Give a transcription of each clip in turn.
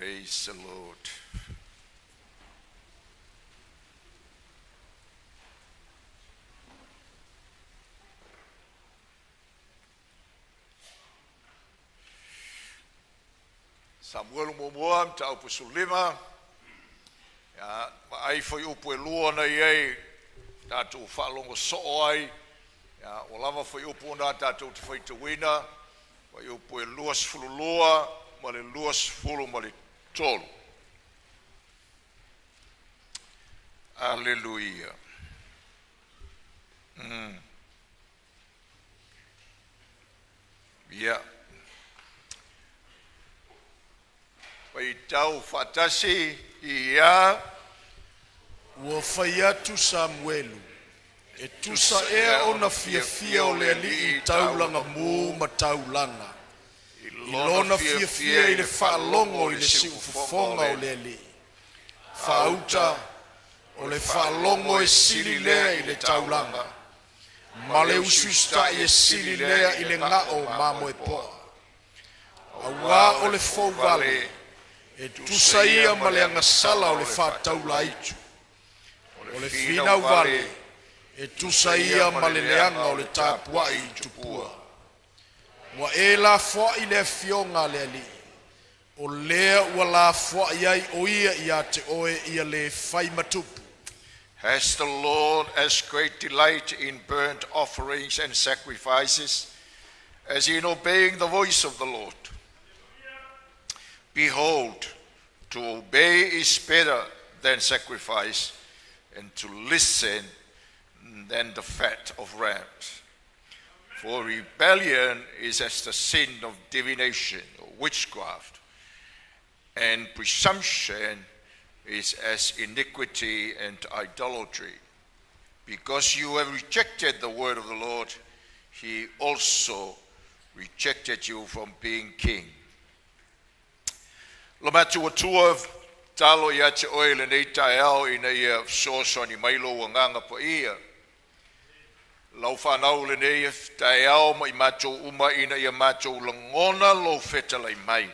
Praise the Lord. Samuelu muamua, mataupu 15, ia, vaai fuaiupu e lua na i ai tatou faalogo soo ai, ia, ua lava fuaiupu na tatou te faitauina, fuaiupu e 22 ma le 23. Aleluia. Ia. Faitau faatasi ia. Ua fai atu Samuelu, e tusa ea ona fiafia o le Alii i taulaga mu ma taulaga, I i lona fiafia i le faalogo i le siufofoga o le Alii. Faauta, o le faalogo e sili lea i le taulaga, ma le usiusitai e sili lea i le ga'o mamoe poa. Auā o le fouvale, e tusa ia ma le agasala o le faataula aitu. O le finau vale, e tusa ia ma le leaga o le tapuai i tupua. Ua e lafoai le afioga a le Alii, o lea ua lafoai ai o ia ia te oe ia le fai ma tupu. Has the Lord as great delight in burnt offerings and sacrifices as in obeying the voice of the Lord? Behold, to obey is better than sacrifice, and to listen than the fat of rams. For rebellion is as the sin of divination or witchcraft, and presumption is as iniquity and idolatry. Because you have rejected the word of the Lord, he also rejected you from being king. Lo matua talo ia te oe lenei taeao ina ia fesoasoani mai lou agaga paia. Lau whanau lenei taeao ma i matou uma ina ia matou lagona lou fetalai mai.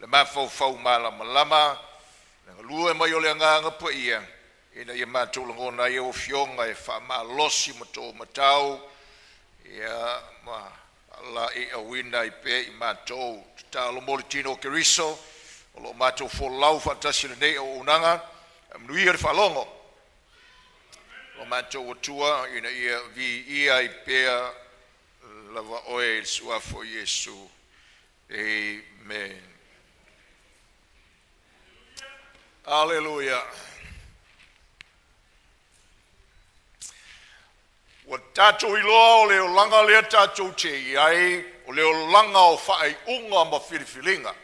Le mafaufau malamalama, le galue mai o le agaga paia, ina ia matou lagona ai au afioga e faamalosi ma to matau, ia ma la i auina ai pea i matou. Tatalo mo le tino o Keriso, o lo o matou folau faatasi lenei auaunaga, manuia le faalogo. O matou atua ina ia viia ai pea lava oe i le suafa o Iesu. Amen. Aleluia. Ua tatou iloa o le olaga lea tatou te i ai, o le olaga o faaiuga ma filifiliga.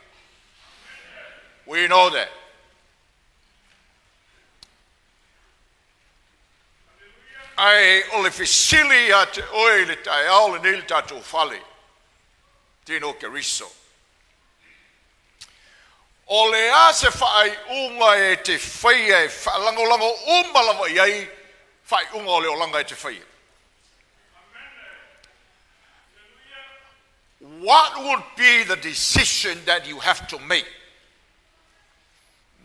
We know that. Ae o le fesili ia te oe i le taeao lenei le tatou fale, tino Keriso. O le a se faaiuga e te faia e faalagolago uma lava i ai faaiuga o le olaga e te faia? What would be the decision that you have to make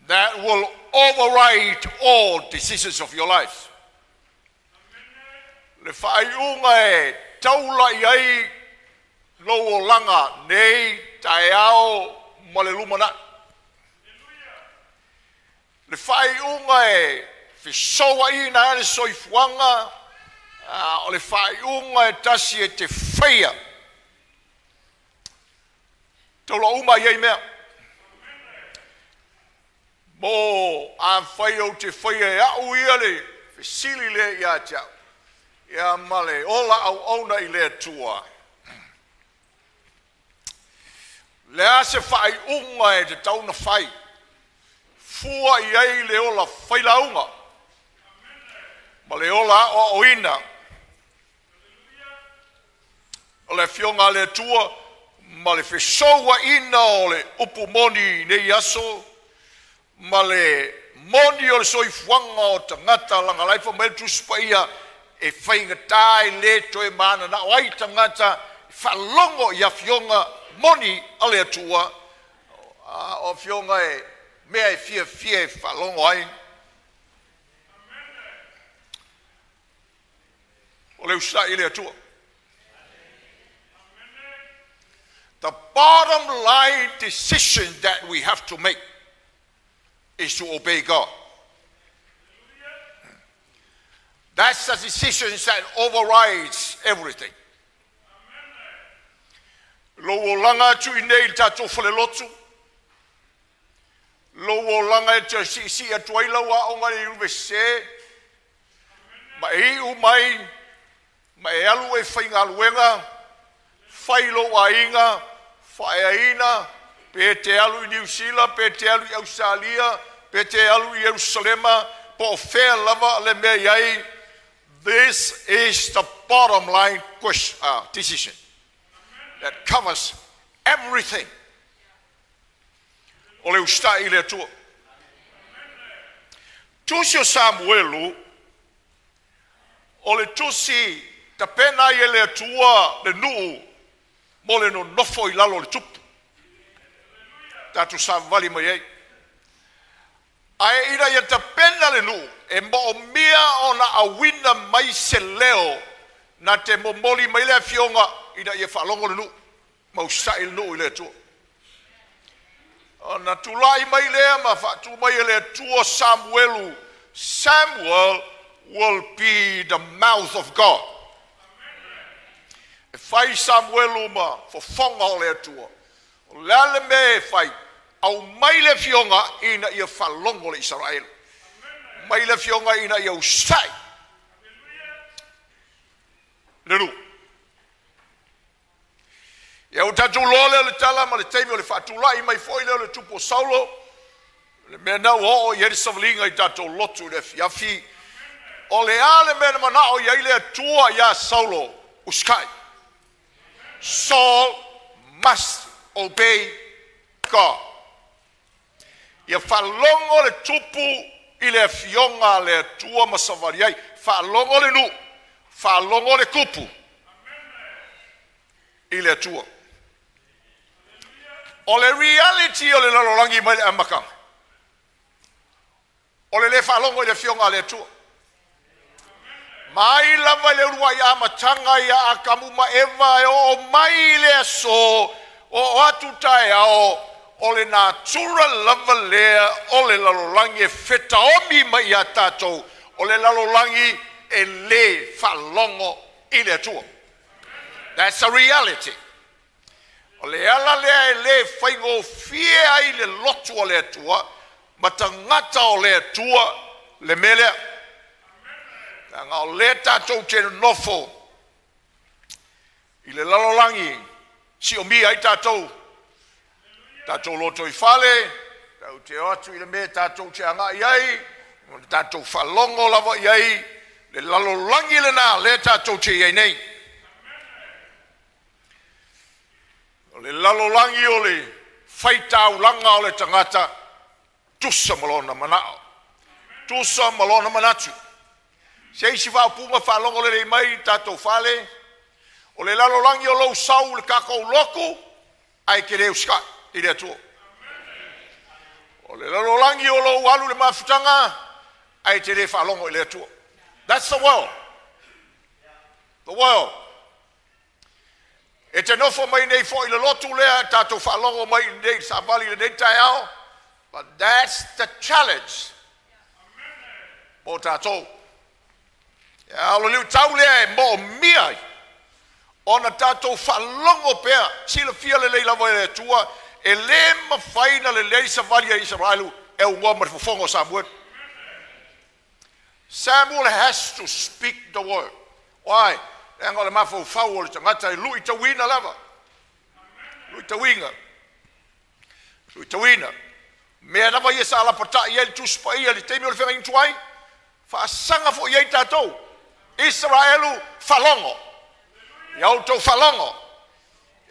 that will override all decisions of your life? Le faaiuga e taula i ai lou olaga nei taeao ma le lumanai. Le faaiuga e fesouaina ai le soifuaga, o le faaiuga e tasi e te faia. Taula uma i ai mea. Mo a fai ou te faia e au ia le fesili lea ia te au, ia ma le ola auauna i le Atua. Le a se faaiuga e te tauna fai, fua i ai le ola failauga, ma le ola ao aoina. O le afioga a le Atua ma le fesouaina o le upu moni i nei aso, ma le moni o le soifuaga o tagata laga lai fa mai le Tusi Paia e faigata e le toe mananao ai tagata faalogo i afioga moni a le Atua. A o afioga e mea e fiafia e faalogo ai, o le usitai i le Atua. The bottom line decision that we have to make is to obey God. That's the decision that overrides everything. Lou olaga atu i inei i le tatou falelotu, lou olaga e te siisii atu ai lau aoga i le Iunivesite, ma e iu mai ma e alu e faigaluega, fai lou aiga, faaeaina, pe te alu i Niu Sila, pe te alu i Ausetalia, pe te alu i Ierusalema, po o fea lava le mea i ai, this is the bottom line question, decision that covers everything. O le usitai i le Atua. Tusi o Samuelu, o le tusi tapena ai e le Atua le nuu mo le nonofo i lalo o le tupu. Tatou savavali mai ai. Ae ina ia tapena le nuu, e moomia ona auina mai se leo na te momoli mai le afioga ina ia faalogo le nuu ma usitai le nuu i le Atua. Ona tulai mai lea ma faatu mai e le Atua Samuelu. Samuel will be the mouth of God. E fai Samuelu ma fofoga o le Atua. O le a le mea e fai, aumai le afioga ina ia faalogo le Isaraelu. Mai le afioga ina ia usitai le nuu. Ia ua tatou iloa lea o le tala ma le taimi o le faatulai mai foi lea o le tupu o Saulo, le mea na ua oo i ai le savaliga i tatou lotu i le afiafi. O le a le mea na manao i ai le Atua iā Saulo? Usitai. Saul must obey God. Ia faalogo le tupu i le afioga a le Atua ma savali ai. Faalogo le nuu, faalogo le tupu i le Atua. O le reality o le lalolagi mai le amataga, o le lē faalogo i le afioga a le Atua. Mai lava i le uluai amataga ia Atamu ma Eva e oo mai i le aso oo atu taeao, o le natura lava lea o le lalolagi e fetaomi mai ia tatou, o le lalolagi e lē faalogo i le Atua. That's a reality. O le ala lea e lē faigofie ai le lotu o le Atua ma tagata o le Atua le mea lea. Leaga o lea tatou te nonofo i le lalolagi siomia ai tatou, tatou lotoifale, tatou te o atu i le mea tatou te agai ai, o le tatou faalogo lava i ai le lalolagi lena lea tatou te i ai nei. O le lalolagi o le faitaulaga o le tagata, tusa ma lona manao, tusa ma lona manatu. Se isi faaupuga faalogo lelei mai i tatou fale, o le lalolagi o lou sau i le tatou lotu, ae te le usitai i le Atua. O le lalolagi o lou alu i le mafutaga, ae te le faalogo i le Atua. That's the world. The world. E te nofo mai nei foi i le lotu lea, tatou faalogo mai i nei savali i lenei taeao, but that's the challenge mo tatou. Ia, o le liutau lea e moomia ai ona tatou faalogo pea, silafia lelei lava e le Atua, e lē mafai na lelei savali a Isaraelu e aunoa ma le fofoga o Samuelu. Samuel has to speak the word. Why? Leaga o le mafaufau o le tagata e luitauina lava. Luitauina. Luitauina. Mea lava ia sa lapatai ai le Tusi Paia i le taimi o le feagaiga tuai, faasaga foi i ai tatou. Isaraelu, faalogo. Ia outou faalogo.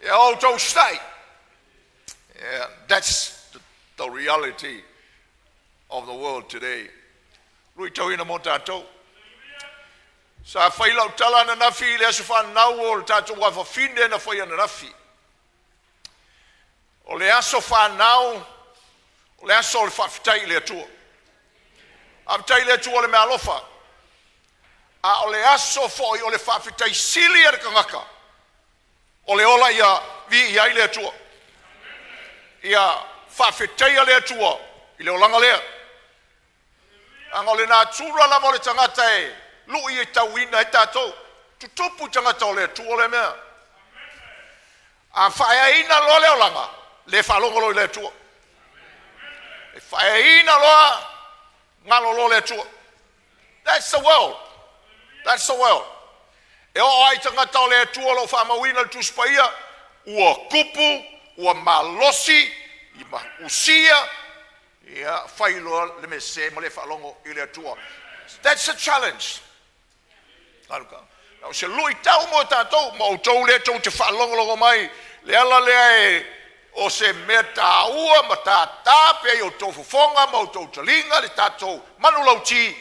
Ia outou usitai. Yeah, that's the reality of the world today. Luitauina mo tatou. Sa fai lau tala ananafi i le aso fanau o le tatou afafine na fai ananafi. O le aso fanau O le aso o le faafetai i le Atua. Faafetai i le Atua i le meaalofa, a o le aso foi o le faafetai sili a le tagata o le ola ia viia ai le Atua. Ia faafetaia le Atua i le olaga lea. Leaga o le natura lava o le tagata e luitauina ai tatou, tutupu i tagata o le Atua lea mea. A faaeaina loa le olaga, le faalogo loa i le Atua. E faaeaina loa, galo loa le Atua. That's the world. That's the world. E oo lava i tagata o le Atua o lo o faamauina i le Tusi Paia, ua tupu, ua malosi, ma usia, ia fai loa le mea sese ma le faalogo i le Atua. That's a challenge. O se luitau mo tatou ma outou lea tou te faalogologo mai, le ala lea e o se mea taua ma tātā pea i outou fofoga ma outou taliga le tatou manulauti,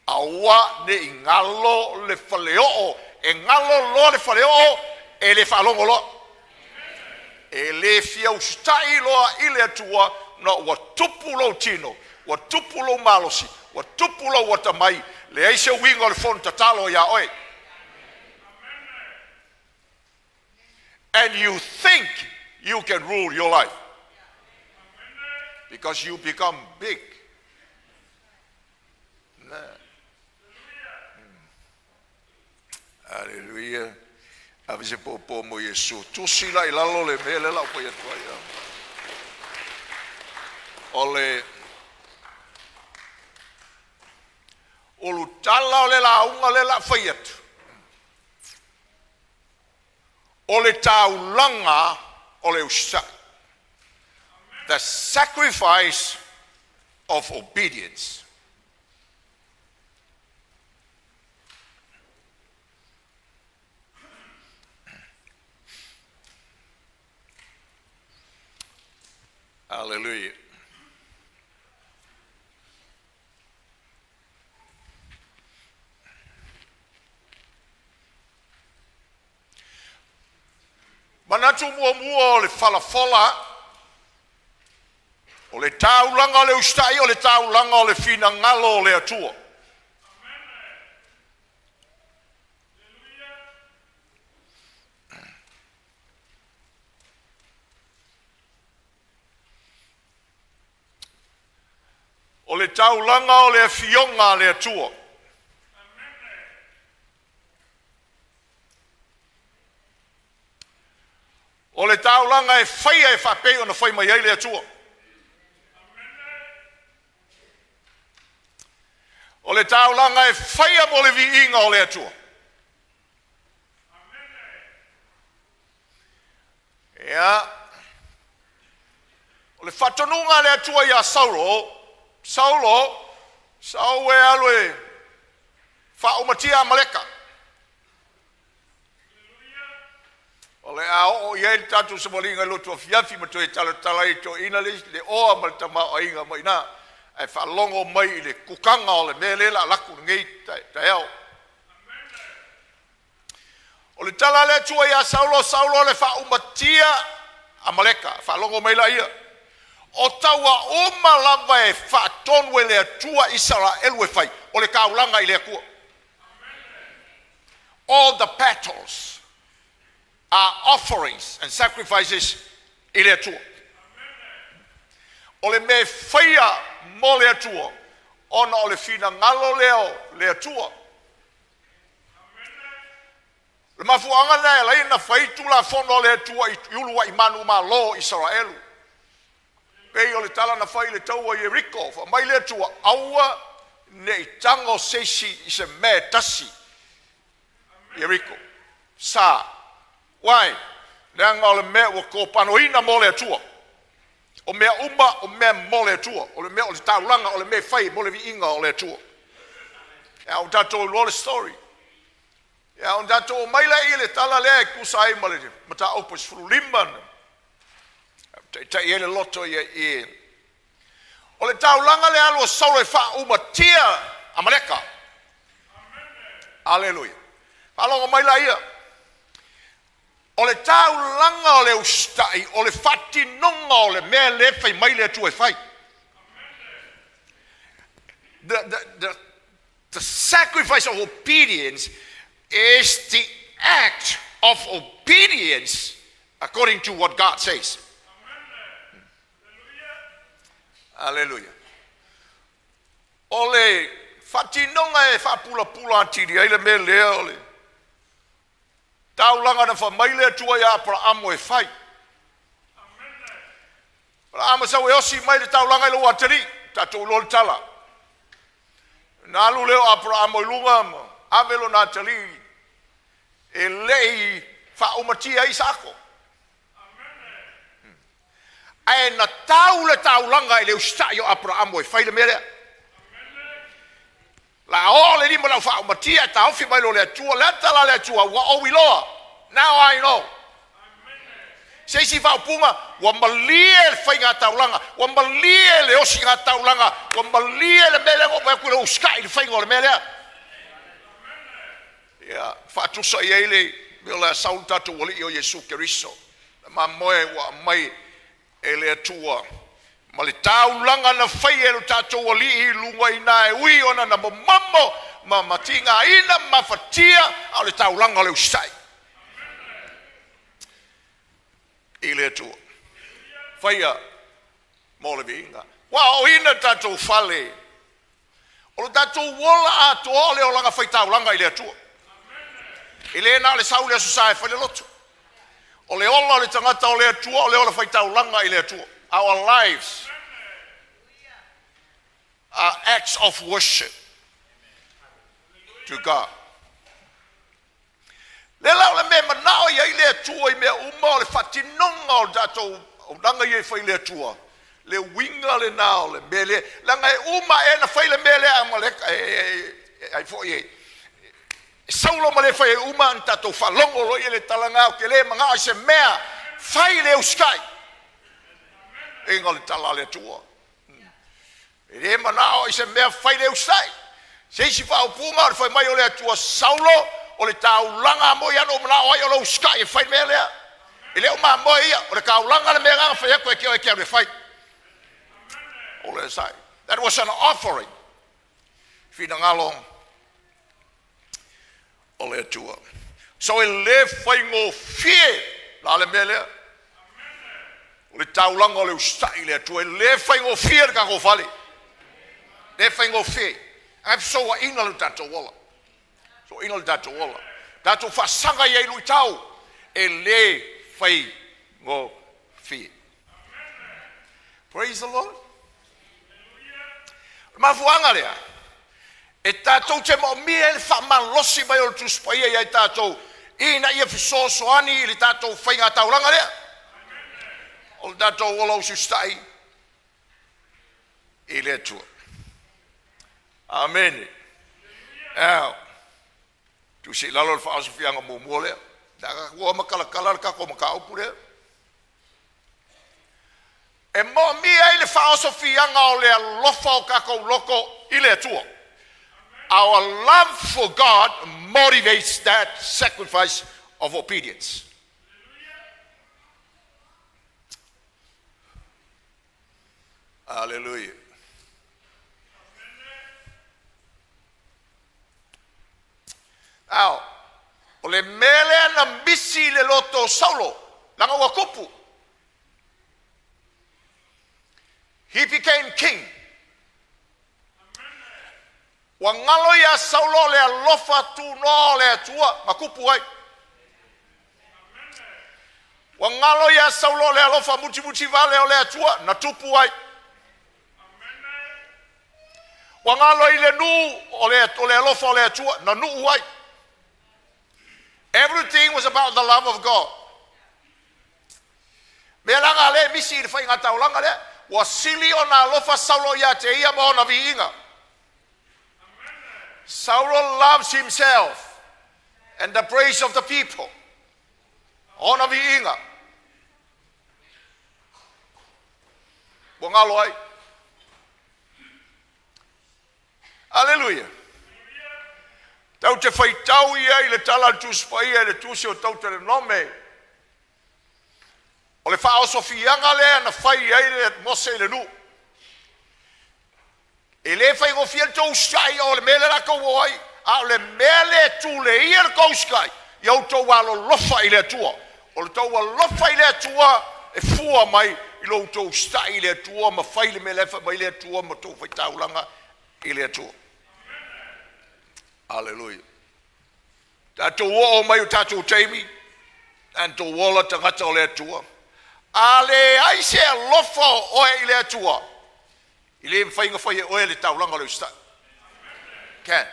aua ne i galo le faleoo. E galo loa le faleoo, e le faalogo loa, e le fia usitai loa i le Atua, ona ua tupu lou tino, ua tupu lou malosi, ua tupu lou atamai, leai se uiga o le fono tatalo ia oe. And you think you can rule your life because you become big. Aleluia. Ave se popo mo Iesu. Tusi la i lalo le mea le lau fai atu ai. O le ulutala o le lauga le la fai atu, o le taulaga o le usitai. The sacrifice of obedience. Hallelujah. Manatu muamua o le falafola, o le taulaga o le usitai, o le taulaga o le finagalo o le Atua. O le taulaga o le afioga a le Atua. O le taulaga e faia e faapei ona fai mai ai le Atua. O le taulaga e faia mo le viiga o le Atua. Ia, o le faatonuga a le Atua ia Saulo, Saulo, sau e alu e faaumatia Amaleka. O le a oo i ai le tatou savaliga i lotu afiafi ma toe talatala ai toeaiina le, le oa ma le tamaoaiga mai ina. Ae faalogo mai i le kukaga o le mea lea o le a laku lenei taeao. O le tala a le Atua ia Saulo, Saulo le faaumatia Amaleka, faalogo mai laia. O taua uma lava e faatonu e le Atua Isaraelu e fai, o le taulaga i le Atua. All the battles are offerings and sacrifices i le Atua. O le mea e faia mo le Atua, ona o le finagalo lea o le Atua. O le mafuaaga lena e ala ai ona fai Tulafono a le Atua i uluai manumalo o Isaraelu. Pei o le tala na fai i le taua o Ieriko, fai mai le Atua, aua ne i tago se isi i se mea e tasi. Ieriko. Sa. Why? Leaga o le mea ua topanoina mo le Atua. O mea uma o mea mo le Atua. O le mea o le taulaga, o le mea e fai mo le viiga o le Atua. Ia o tatou iloa le story. Ia o tatou omai lea i le tala lea e tusa ai ma le mataupu 15. Taitai ai le loto ia i. O le taulaga le alu o Saulo e faaumatia Amaleka. Aleluia. Faalogo mai laia. O le taulaga o le usitai, o le faatinoga o le mea lea e fai mai le Atua e fai. The, the, the sacrifice of obedience is the act of obedience according to what God says. Hallelujah. O le faatinoga e faapulapula atili ai le mea lea o le taulaga na faamai le Atua iā Aparaamo e fai. Aparaamo sau e osi mai le taulaga i lou atalii, tatou iloa le tala. Na alu lea o Aparaamo i luga ma ave lona atalii e le'i faaumatia ai Isaako. Ae na tau le taulaga i le usitai o Aparaamo e fai le mea lea. La o le lima lau faaumatia e taofi mai lo le Atua, le ata la le Atua, ua ou iloa. Now I know. Se isi faaupuga, ua malie le faiga taulaga, ua malie le osiga taulaga, ua malie le mea lea ua ou atu i le usitai i le faiga o le mea lea. Ia, faatusa i ai le mea o le a sau le tatou Alii o Iesu Keriso. Le mamoe ua aumai e le Atua ma le taulaga na fai e lo tatou Alii i luga i na e ui ona na momomo ma matigaina ma mafatia, a o le taulaga o le usitai i le Atua. Faia mo le viiga. Ua aoina tatou fale, o lo tatou ola atoa o le olaga faitaulaga i le Atua. E le na o le sau le aso sa e fai le loto. O le ola o le tagata o le Atua o le ola faitaulaga i le Atua. Our lives are acts of worship to God. Le la o le mea manao i ai le Atua i mea uma o le faatinoga o le tatou auaunaga ia e fai i le Atua. Le uiga lena o le mea lea. Leaga e uma e na fai le mea lea Amaleka e ai foi e Saulo ma le fai e uma na tatou faalogo loa ia le talaga o te le manao i se mea fai le usitai. E o le tala a le Atua. E le manao i se mea fai le usitai. Se isi faaupuga o le fai mai o le Atua Saulo o le taulaga mo ia no manao ai o lo usitai e fai mea lea. E le o mamoe ia o le taulaga le mea na fai atu e ke o e ke alu e fai. O le sai. That was an offering. Finagalo o le Atua. So e le faigofie la le mea lea. O le taulaga o le usitai i le Atua, e le faigofie le tatou fale. Le faigofie. Ae fesouaina le tatou ola. Fesouaina le tatou ola. Tatou faasaga i ai luitau, e le faigofie. Praise the Lord. O le mafuaaga lea, e tatou te moomia ai le faamalosi mai o le Tusi Paia ia i tatou, ina ia fesoasoani i le tatou faiga taulaga lea. O le tatou ola usiusitai i le Atua. Amene. Ao, tusi i lalo le faaosofiaga muamua lea. Ua matalatala le tatou mataupu lea. E moomia ai le faaosofiaga o le alofa o tatou loto i le Atua. Our love for God motivates that sacrifice of obedience. Hallelujah. Ao, o le mea lea na misi i le loto o Saulo, leaga ua tupu. He became king. Ua galo ia Saulo le alofa tunoa o le Atua na tupu ai. Ua galo ia Saulo le alofa mutimuti vale o le Atua na tupu ai. Ua galo i le nuu o le alofa o le Atua na nuu ai. Everything was about the love of God. Mea laga le misi i le faiga taulaga lea. Ua sili ona alofa Saulo ia te ia ma ona viiga. Saulo loves himself and the praise of the people. Ona viiga. Ua galo ai. Aleluia. Tau te faitau ia i le tala a le Tusi Paia i le tusi o Teuterenome. O le faaosofiaga lea na fai ai le Mose i le nuu. E le faigofie le tou usitai o le mea lea o le a tou o ai, a o le mea lea e tuleia le tou usitai, ia outou alolofa i le Atua. O le tou alofa i le Atua e fua mai i lo outou usitai i le Atua ma fai le mea la e fai mai le Atua ma tou faitaulaga i le Atua. Aleluia. Tatou oo mai o tatou taimi, tatou ola tagata o le Atua. A leai se alofa o oe i le Atua, e le mafai ona fai e oe le taulaga o le usitai. Can.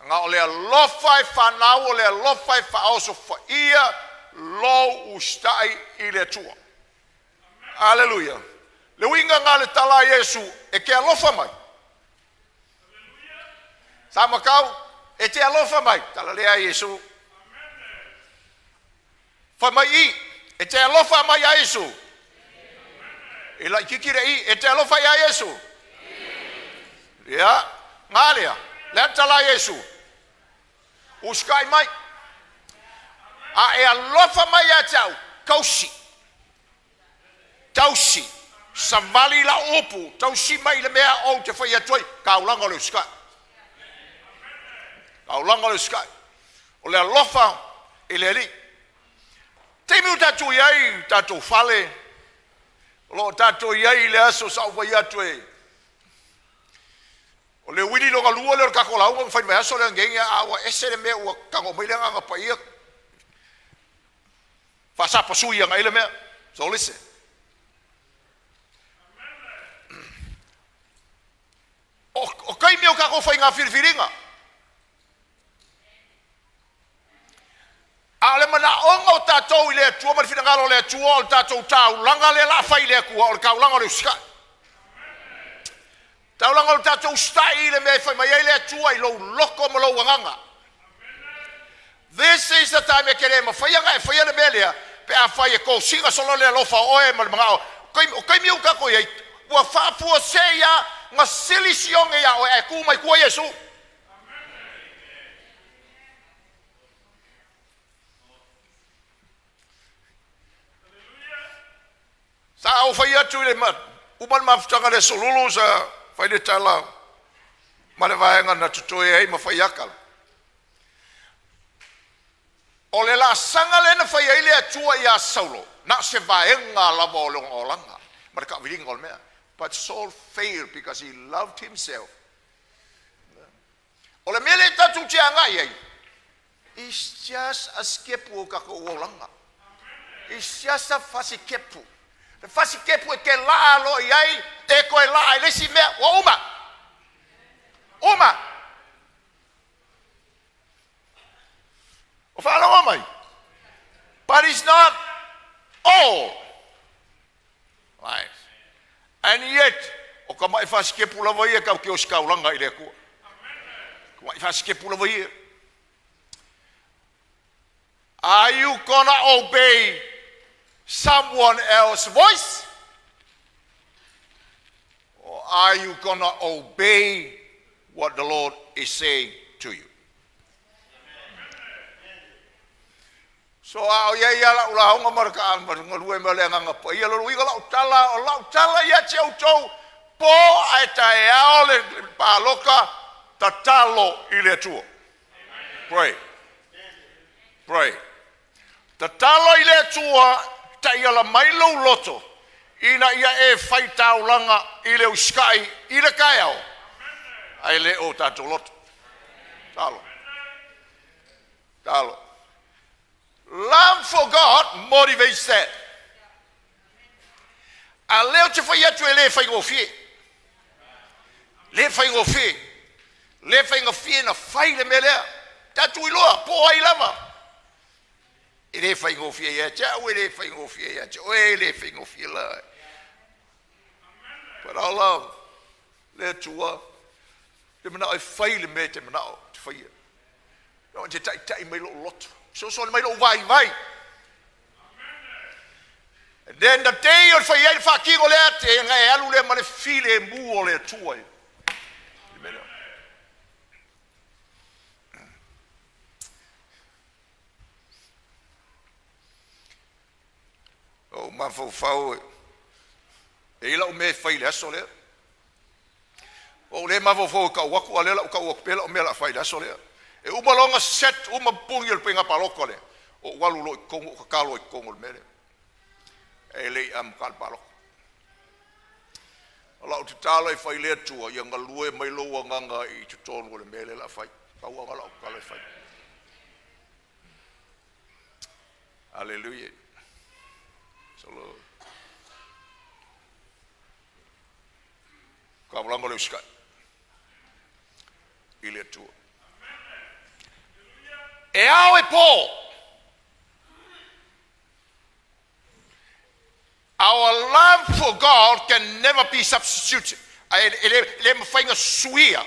Na o le alofa e fanau, o le alofa e faaosofaia lou usitai i le Atua. Aleluia. Le uiga na le tala a Iesu, e te alofa mai. Sa matau, e te alofa mai. Tala lea Iesu. Fai mai i, e te alofa mai ia Iesu. E laititi le i, e te alofa ia Iesu. Ia, ngā lea, le tala a Iesu. Usitai mai. A e alofa mai ia te au, tausi. Tausi. Savali la upu, tausi mai le mea ou te fai atu ai, taulaga o le usitai. Taulaga o le usitai. O le alofa i le Alii. Taimi o tatou iai tatou fale, o lo o tatou iai i le aso sa ou fai atu e o le uili lona lua lea o le tatou lauga na fai le vaiaso lea nei, a ua ese le mea ua tago mai le Agaga Paia faasapasui agai le mea. So listen. O taimi o tatou faiga filifiliga, a o le manaoga o tatou i le Atua ma le finagalo o le Atua, o le tatou taulaga lea la fai i le Atua, o le taulaga o le usitai. Taulaga o le tatou usitai i le mea e fai mai ai le Atua i lou loto ma lou agaga. This is the time e te le mafai ona e faia le mea lea pe a fai e tosina solo le alofa o oe ma le manao. O taimi o tatou iai, ua faafuasei na sili sioge ia oe ae tu mai tua Iesu. Sa ou fai atu i le uma le mafutaga le solulu sa fai le tala ma le vaega na totoe ai ma fai akala. O le laasaga lea na fai ai le Atua ia Saulo, na o se vaega lava o lona olaga ma le taaviliga o le mea. But Saul failed because he loved himself. O le mea lea tatou te agai ai, is just a skepu o tatou olaga. It's just a fasikepu. Le fasikepu e te laa loa i ai, e toe laa i le isi mea, ua uma. Uma. O faalogo mai. But it's not all. Right. And yet, o ka mai fasikepu lava ia kau ke o sikaulanga i le Atua. Ka mai fasikepu lava ia. Are you gonna obey someone else's voice? Or are you gonna obey what the Lord is saying to you? So a o ia ia lau lauga ma le ka ma galue ma le agaga paia lo uiga lau tala o lau tala ia te outou po ae taeao le paloka tatalo i le Atua. Pray. Pray. Tatalo i le Atua taiala mai lou loto ina ia e fai taulaga i le usitai i le taeao ae le o tatou loto. Talo. Talo. Love for God motivates that. A leo te fai atu e le faigofie. Le faigofie. Le faigofie na fai le mea lea. Tatou iloa, po ai lava. E le faigofie ia te au, e le faigofie ia te oe, e le faigofie la. But our love, le Atua, te manao e fai le mea te manao te faia. No, te taitai mai lou loto. Soso mai lou vai vai. And then the day o le fai ai le faatino lea, te nga e alu lea ma le file mu o le Atua. Le mea lea. O mafaufau e i lau mea e fai le aso lea. Ua ou le mafaufau e tau atu, a o lea o le a ou tau atu pea lau mea o le a fai i le aso lea. E uma loa ona set uma puni o le faiga palota lea, ou alu loa i totonu ou tatalo ai i totonu o le mea lea. E le i amata le palota. O lau tatalo e fai i le Atua, ia galue mai lou agaga i totonu o le mea lea o le a fai. Pau lava lena o lau tatalo e fai. Aleluia. Solo. Taulaga o le usitai i le Atua. E ao e po. Our love for God can never be substituted. E le, le mafai ona suia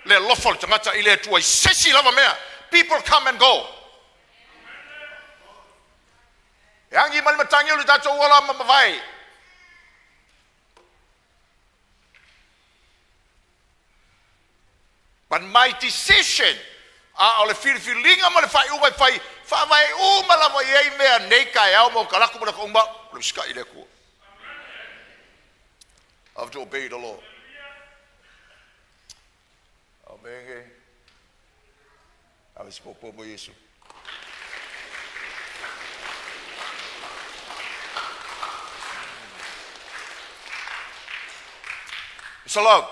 le alofa o le tagata i le Atua i se isi lava mea. People come and go. E agi mai le matagi o le tatou ola ma mavae. But my decision, a o le filifiliga ma le faaiuga e fai, faavae uma lava i ai mea nei taeao ma o talaatu ma lata uma, o le usitai i le Atua. I have to obey the Lord. Amen. Ave se popo mo Iesu. It's a love.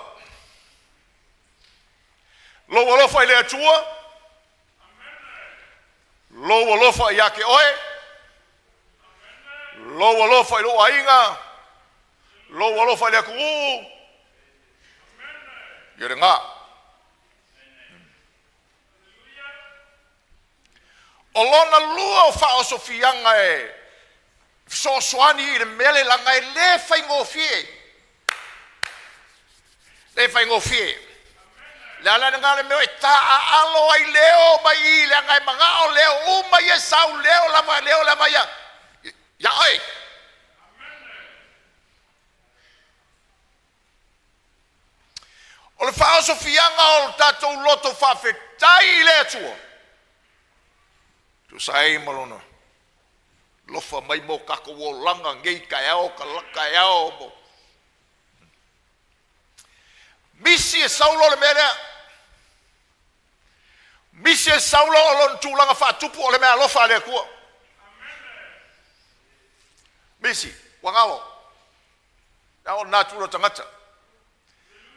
Lou alofa i le Atua, lou alofa ia te oe, lou alofa i lou aiga, lou alofa i le atunuu, ia lena. O lona lua o faaosofiaga e fesoasoani i le mea lea leaga e le faigofie. Le faigofie. Le ala lena le mea e taaalo ai leo mai i leaga e manao leo uma ia sau leo lava leo lava ia ia oe. O le faaosofiaga o le tatou loto faafetai i le Atua, tusa ai ma lona lofa mai mo tatou olaga nei taeao tala taeao mo misi e Saulo le mea lea. Misi e Saulo o lona tulaga faatupu o le mea alofa a le Atua. Misi, ua galo. A o natura tagata.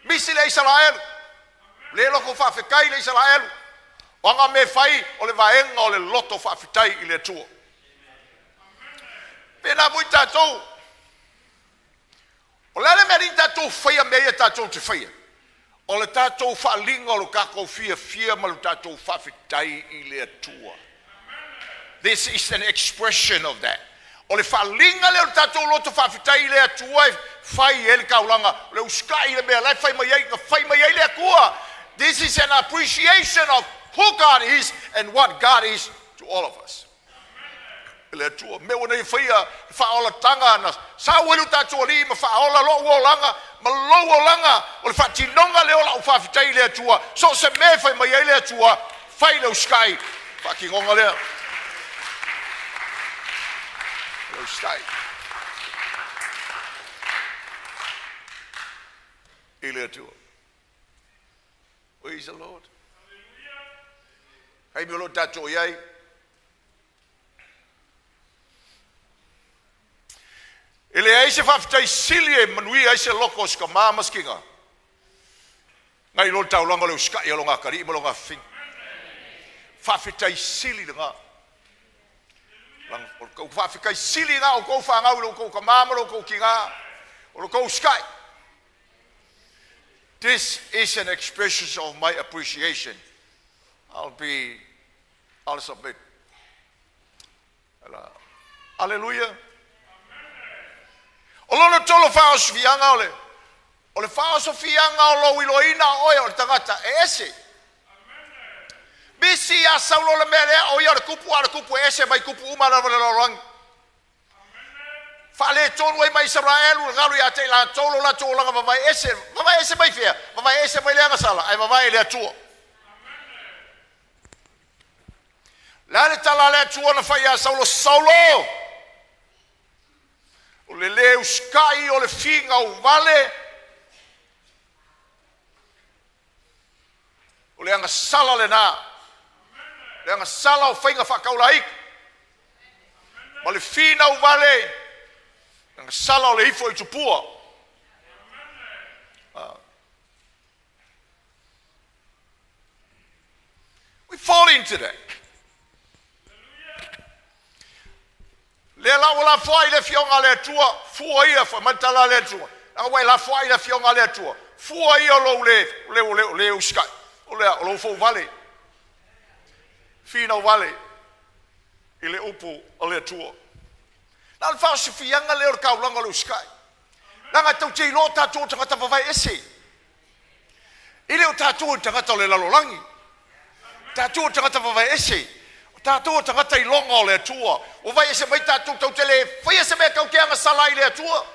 Misi le Isaraelu, le loto faafetai le Isaraelu. O aga me fai o le vaega o le loto faafetai i le Atua. Pe na foi tatou. O le a le mea alii tatou faia mea ia tatou te faia? O le tatou faaliga o le tatou fiafia ma le tatou faafetai i le Atua. This is an expression of that. O le faaliga lea o le tatou loto faafetai i le Atua e fai ai le taulaga, o le usitai i le mea la e fai mai ai, na fai mai ai le Atua. This is an appreciation of who God is and what God is to all of us. Le Atua, mea ua nei faia faaolataga na sau ai lo tatou alii ma faaola lou olaga ma lou olaga, o le faatinoga lea o lau faafetai i le Atua. So se mea e fai mai ai le Atua, fai le usitai, faatinoga lea. Le usitai i le Atua. Praise the Lord. Hai mi o lo tatou i ai. E leai se faafetai sili e manuia ai se loko o se tamā ma se tinā, nai lo le taulaga o le usitai a lona atalii ma lona afafine. Faafetai sili lena. O le faafetai sili lena o outou fanau i lo outou tamā ma lo outou tinā, o lo outou usitai. This is an expression of my appreciation. I'll submit. Aleluia. O lona tolu faaosofiaga o le faaosofiaga o lou iloaina o oe o le tagata e ese. Misi ia Saulo le mea lea o ia o le tupu a le tupu e ese mai tupu uma lava le lalolagi. Faaletonu ai mai Isaraelu le galu ia te i latou lo latou olaga vavae ese. Vavae ese mai fea? Vavae ese mai le agasala, ae vavae i le Atua. Le a le tala a le Atua na fai ia Saulo, Saulo, o le le usitai o le figa o vale. O le agasala lena, le agasala o faiga faataulaiti ma le finau vale, le agasala o le ifo i tupua. We fall into that. Lea la ua lafoai le afioga a le Atua, fua ia, fai mai le tala a le Atua, leaga ua e lafoai le afioga a le Atua, fua ia lou le, le, le, le usitai, o lea, o lou fouvale, finau vale i le upu a le Atua. Na o le faaosifiaga lea o le taulaga o le usitai. Leaga tatou te iloa o tatou o tagata vavae ese. E le o tatou o tagata o le lalolagi. Tatou o tagata vavae ese. O tatou o tagata iloga o le Atua. Ua vae ese mai tatou, tatou te le faia se mea tatou te agasala ai i le Atua.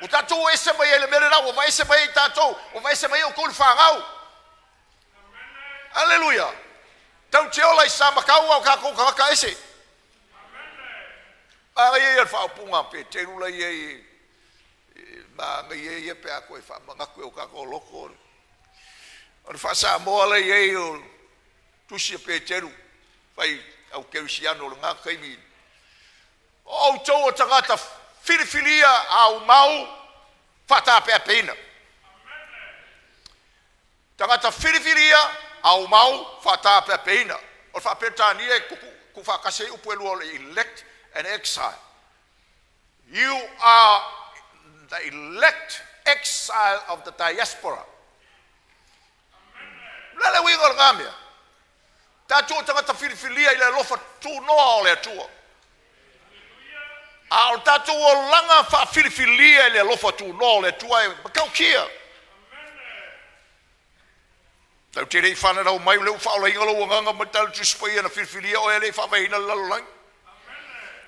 Ua tatou ese mai ai le mea lena, ua vae ese mai ai tatou, ua vae ese mai ai outou le fanau. Aleluia! Tatou te ola i Samatau a o tatou tagata ese. Manaia ia le faaupuga a Peteru la i ai, manaia ia pe a toe faamanatu i o tatou loto. O le faa-Samoa la i ai o tusi a Peteru, fai au kerisiano o lena taimi. O outou o tagata filifilia aumau faatapeapeina. Tagata filifilia aumau faatapeapeina. O le faa-Peretania e tuufaatasi ai upu e lua o le elect and exile. You are the elect exile of the diaspora. O le a le uiga o lena mea? Tatou o tagata filifilia i le alofa tunoa o le Atua. A o le tatou olaga faafilifilia i le alofa tunoa o le Atua e matautia. Tatou te le i fananau mai, o lea ua faaolaina lou agaga mai le tala Tusi Paia na filifilia oe e le i faavaeina le lalolagi.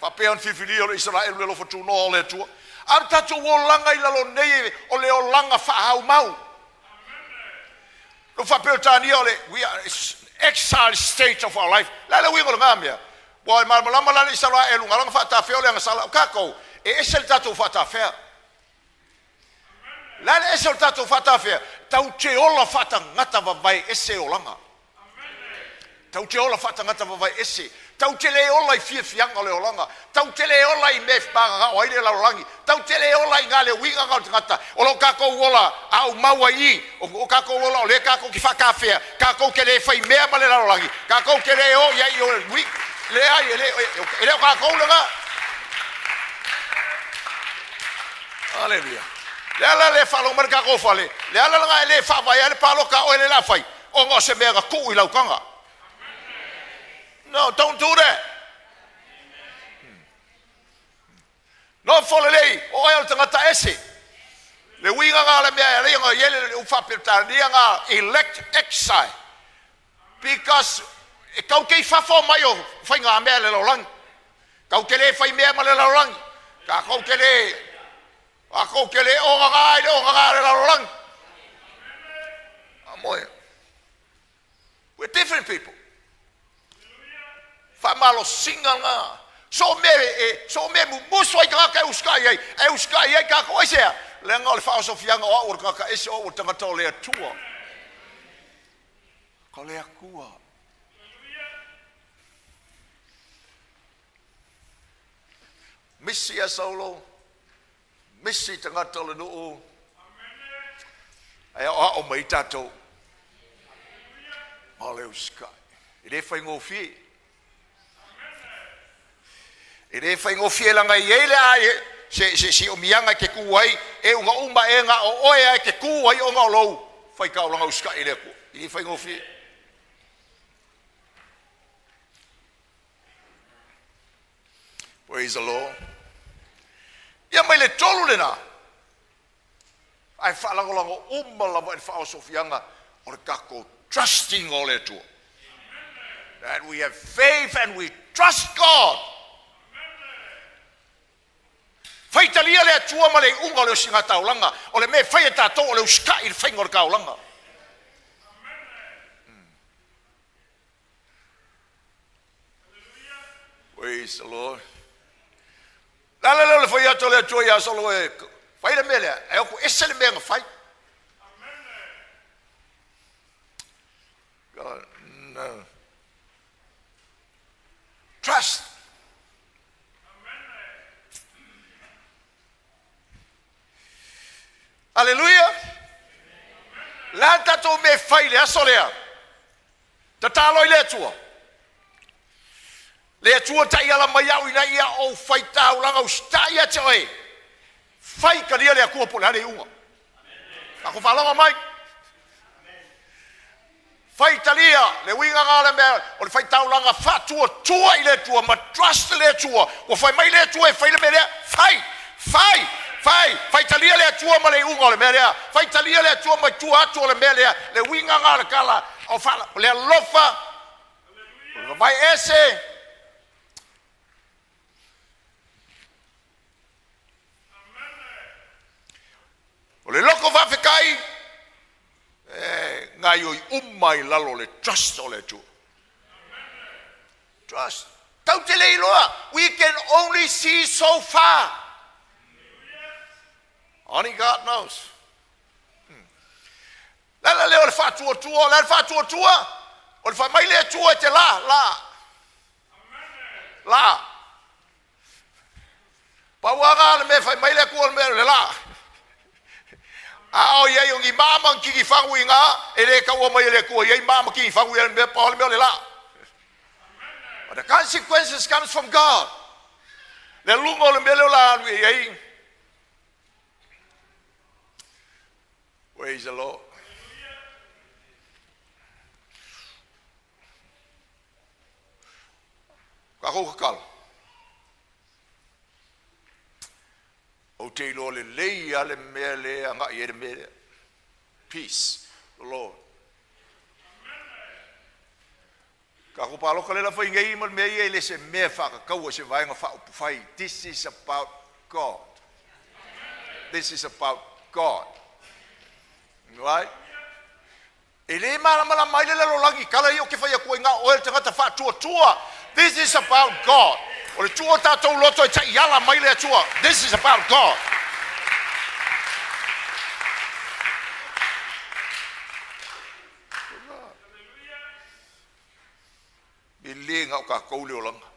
Faapea ona filifilia o le Isaraelu i le alofa tunoa o le Atua. A o le tatou olaga i lalo nei o le olaga faahaumau. Lo faa-Peretania o le we are exile state of our life. Le a le uiga o lena mea? Ua e malamalama la le Isaraelu na lana faatafea o le agasala. O tatou, e ese le tatou faatafea. Le a le ese o le tatou faatafea? Tatou te ola faatagata vavae ese olaga. Tatou te ola faatagata vavae ese. Tatou te le ola i fiafiaga o le olaga. Tatou te le ola i mea e mananao ai le lalolagi. Tatou te le ola i ngā le uiga o le tagata. O lo tatou ola a o mau ai i. O tatou ola o lea tatou te faatafea. Tatou te le fai mea ma le lalolagi. Tatou te le o i ai o le ui. Leai, e le o tatou lena. Aleluia. Le ala le faalogo mai le tatou fale, le ala lena e le faavae ai le palota a oe le la fai, ona o se mea na tuu i lautaga. No, don't do that. Nofo lelei, o oe o le tagata ese. Le uiga ngā le mea e alei ona i ele le u faa-Peretania ngā elect exile. Because e tau te i fafo mai o whai ngā mea le lalolagi. Tau te le whai mea ma le lalolagi. Ka kou te le, a kou te le o ngā i le o ngā le lalolagi. Amoe. We're different people. Whaamalosiga ngā. So me e, so me mumusu ai tagata e usitai ai, e usitai ai tatou aisea. Leaga o le faaosofiaga o au o le tagata ese o au o le tagata o le Atua. Ka o le Atua. Misi ia Saulo, misi tagata o le nuu, ae aoao mai tatou. O le usitai. E le faigofie. E le faigofie laga i ai le a se omiaga e te tu ai, e uga uma e nga o oe ai te tu ai ona o lou faitaulaga usitai i le Atua. E le faigofie. Praise the Lord. Ia mai le tolu lena. Ae faalagolago uma lava i le faaosofiaga o le tatou trusting o le Atua. That we have faith and we trust God. Faitalia le Atua ma le iuga o le osiga taulaga. O le mea e fai e tatou o le usitai i le faiga o le taulaga. Praise the Lord. Le ala lea o le fai atu o le Atua ia Saulo e fai le mea lea, e oko ese le mea na fai. No. Trust. Aleluia! O le a le tatou mea e fai i le aso lea? Tatalo i le Atua. Le Atua taiala mai au ina ia ou faitaulaga usitai ia te oe. Fai talia le Atua po o le a le iuga. Tatou faalogo mai. Faitalia le uiga na o le mea o le faitaulaga faatuatua i le Atua ma trust le Atua. Ua fai mai le Atua e fai le mea lea, fai, fai, fai, faitalia le Atua ma le iuga o le mea lea. Faitalia le Atua ma tua atu o le mea lea. Le uiga na o le tala o le alofa, o le vavae ese. O le loko faafetai e gaoioi uma i lalo o le trust o le Atua. Trust. Tatou te le iloa. We can only see so far. Only God knows. Le ala lea o le faatuatua, o le a le faatuatua? O le fai mai le Atua e te la, la. La. Pau lava le mea e fai mai le Atua o le mea o le la. A o i ai o ni maa ma ni tinifagu i ina, e le taua mai e le Atua e i ai maa ma tinifagu i le mea, pau le mea o le la. But the consequences comes from God. Le luga o le mea lea o la alu i ai. Praise the Lord. Tatou tatalo. Ou te iloa lelei lava le mea lea e agai ai le mea lea. Peace, the Lord. Tatou palota lea la fai nei ma le mea ia e le se mea e faatatau i se vaega faaupufai. This is about God. This is about God. Right? E le malamalama ai le lalolagi tala ia ou te fai atu ai na o oe le tagata faatuatua. This is about God. O le tuu o tatou loto e taiala mai le Atua. This is about God. E le na o tatou le olaga.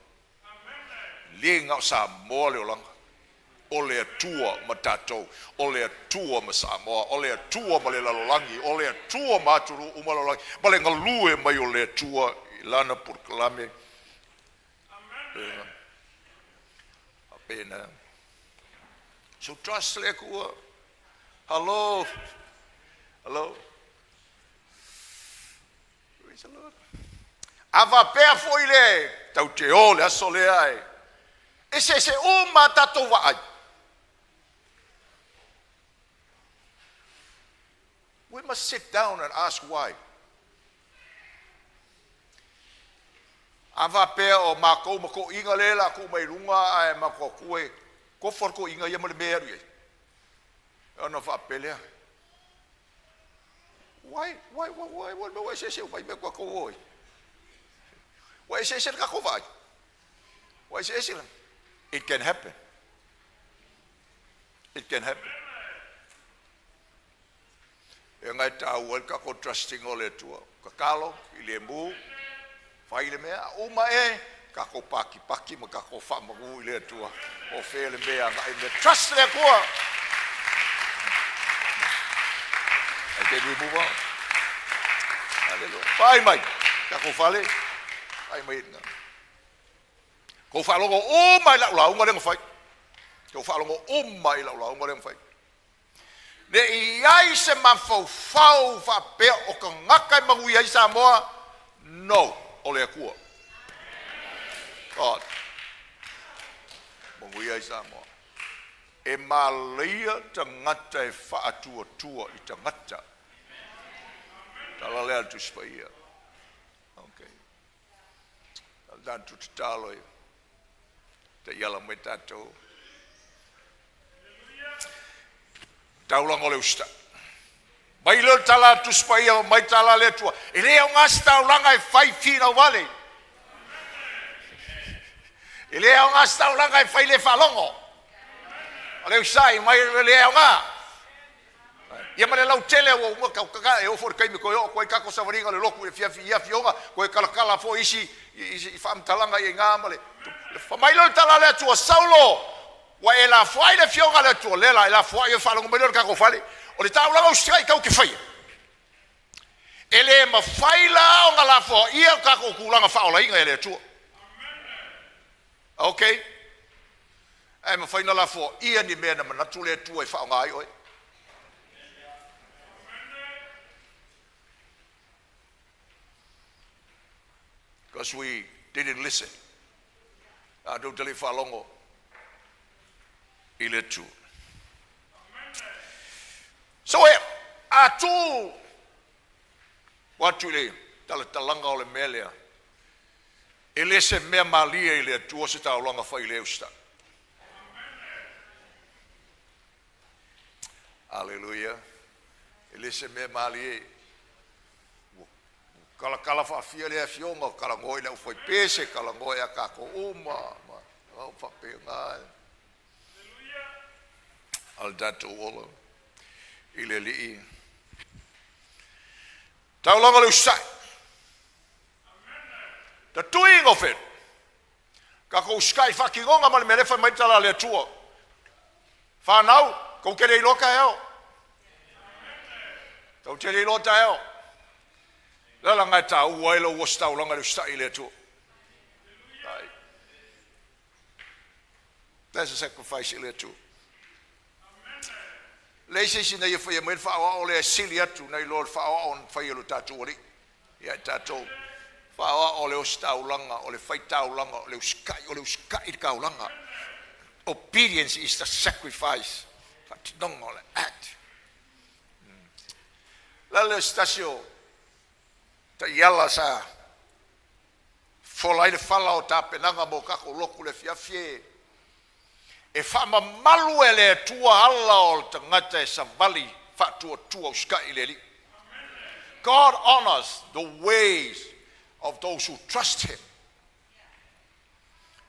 E le na o Samoa le olaga. O le Atua ma tatou, o le Atua ma Samoa, o le Atua ma le lalolagi, o le Atua ma atunuu uma lalolagi, ma le galue mai o le Atua i lana polokalame. Faapena. So trust le Atua. Hello. Hello. Praise the Lord. A faapea foi le tatou te o le aso lea e eseese uma a tatou vaai. We must sit down and ask why. A faapea o matou ma toeaiina lea la tuu mai luga ae matou atu e tofa le toeaina ia ma le mea e alu i ai. Ona faapea lea, Why, why, why, why, why, ua eseese uma ai mea tatou o ai? Ua eseese le tatou vaai. Ua eseese le. It can happen. It can happen. E ngai tāua le tatou trusting o le Atua. Tatalo, i le mu, fai le mea, uma e, tatou pakipaki ma tatou faamagu i le Atua. O fea le mea agai mea. Trust le Atua! And then we move on. Hallelujah. Pai mai, tatou fale, pai mai na. Kou faalogo uma i lau lauga lea na fai. Kou faalogo uma i lau lauga lea na fai. Ne i ai se mafaufau faapea o tagata e manuia ai Samoa, no, o le Atua. God. Manuia ai Samoa. E malaia tagata e faatuatua i tagata. Tala lea le Tusi Paia. Okay. Tatou tatalo e taiala mai tatou. Taulaga o le usitai. Mai lea o le tala a le Tusi Paia, mai tala a le Atua. E le aoga se taulaga e fai finau vale. E le aoga se taulaga e fai le faalogo. O le usitai mai e le aoga. Ia ma le lautele ua uma kau e oo foi i le taimi e toe oo atu ai tatou savaliga o le lotu i le afiafi i afioga, toe talatala foi isi isi faamatalaga i ina ma le fai mai lea o le tala a le Atua, Saulo, ua e lafoai le afioga a le Atua, lea la e lafoai oe faalogo mai lea o le tatou fale. O le taulaga usitai tatou te faia, e le mafai la ona lafoaia le tatou tulaga faaolaina e le Atua. Ok, ae mafai ona lafoaia ni mea na manatu le Atua e faaaoga ai oe. Because we didn't listen. Tatou te le i faalogo i le Atua. So e a tuu atu i le talatalaga o le mea lea, e le se mea malie i le Atua se taulaga fai le usitai. Aleluia. E le se mea malie. Ua talatala faafia le afioga, talanoa i le aufaipese, talanoa ia tatou uma, ma o faapena. A le tatou ola i le Alii. Taulaga o le usitai. The doing of it. Tatou usitai faatinoga ma le mea lea fai mai le tala a le Atua. Whanau, kou te le iloa taeao. Tou te le iloa taeao. Le ala lena e taua ai lou ositaulaga i le usitai i le Atua. That's a sacrifice i le Atua. Leai se isi na ia faia mai le faaoao lea e sili atu nai lo le faaoao na fai e lo tatou Alii ia i tatou. Faaoao o le ositaulaga, o le faitaulaga, o le usitai, o le usitai i le taulaga. Obedience is the sacrifice. Faatinoga o le act. Le ala lea o se tasi o taiala sa fola ai le fala o tapenaga mo tatou lotu le afiafi e E faamamalu e le Atua ala o le tagata e savali faatuatua usitai i le Alii. God honors the ways of those who trust Him.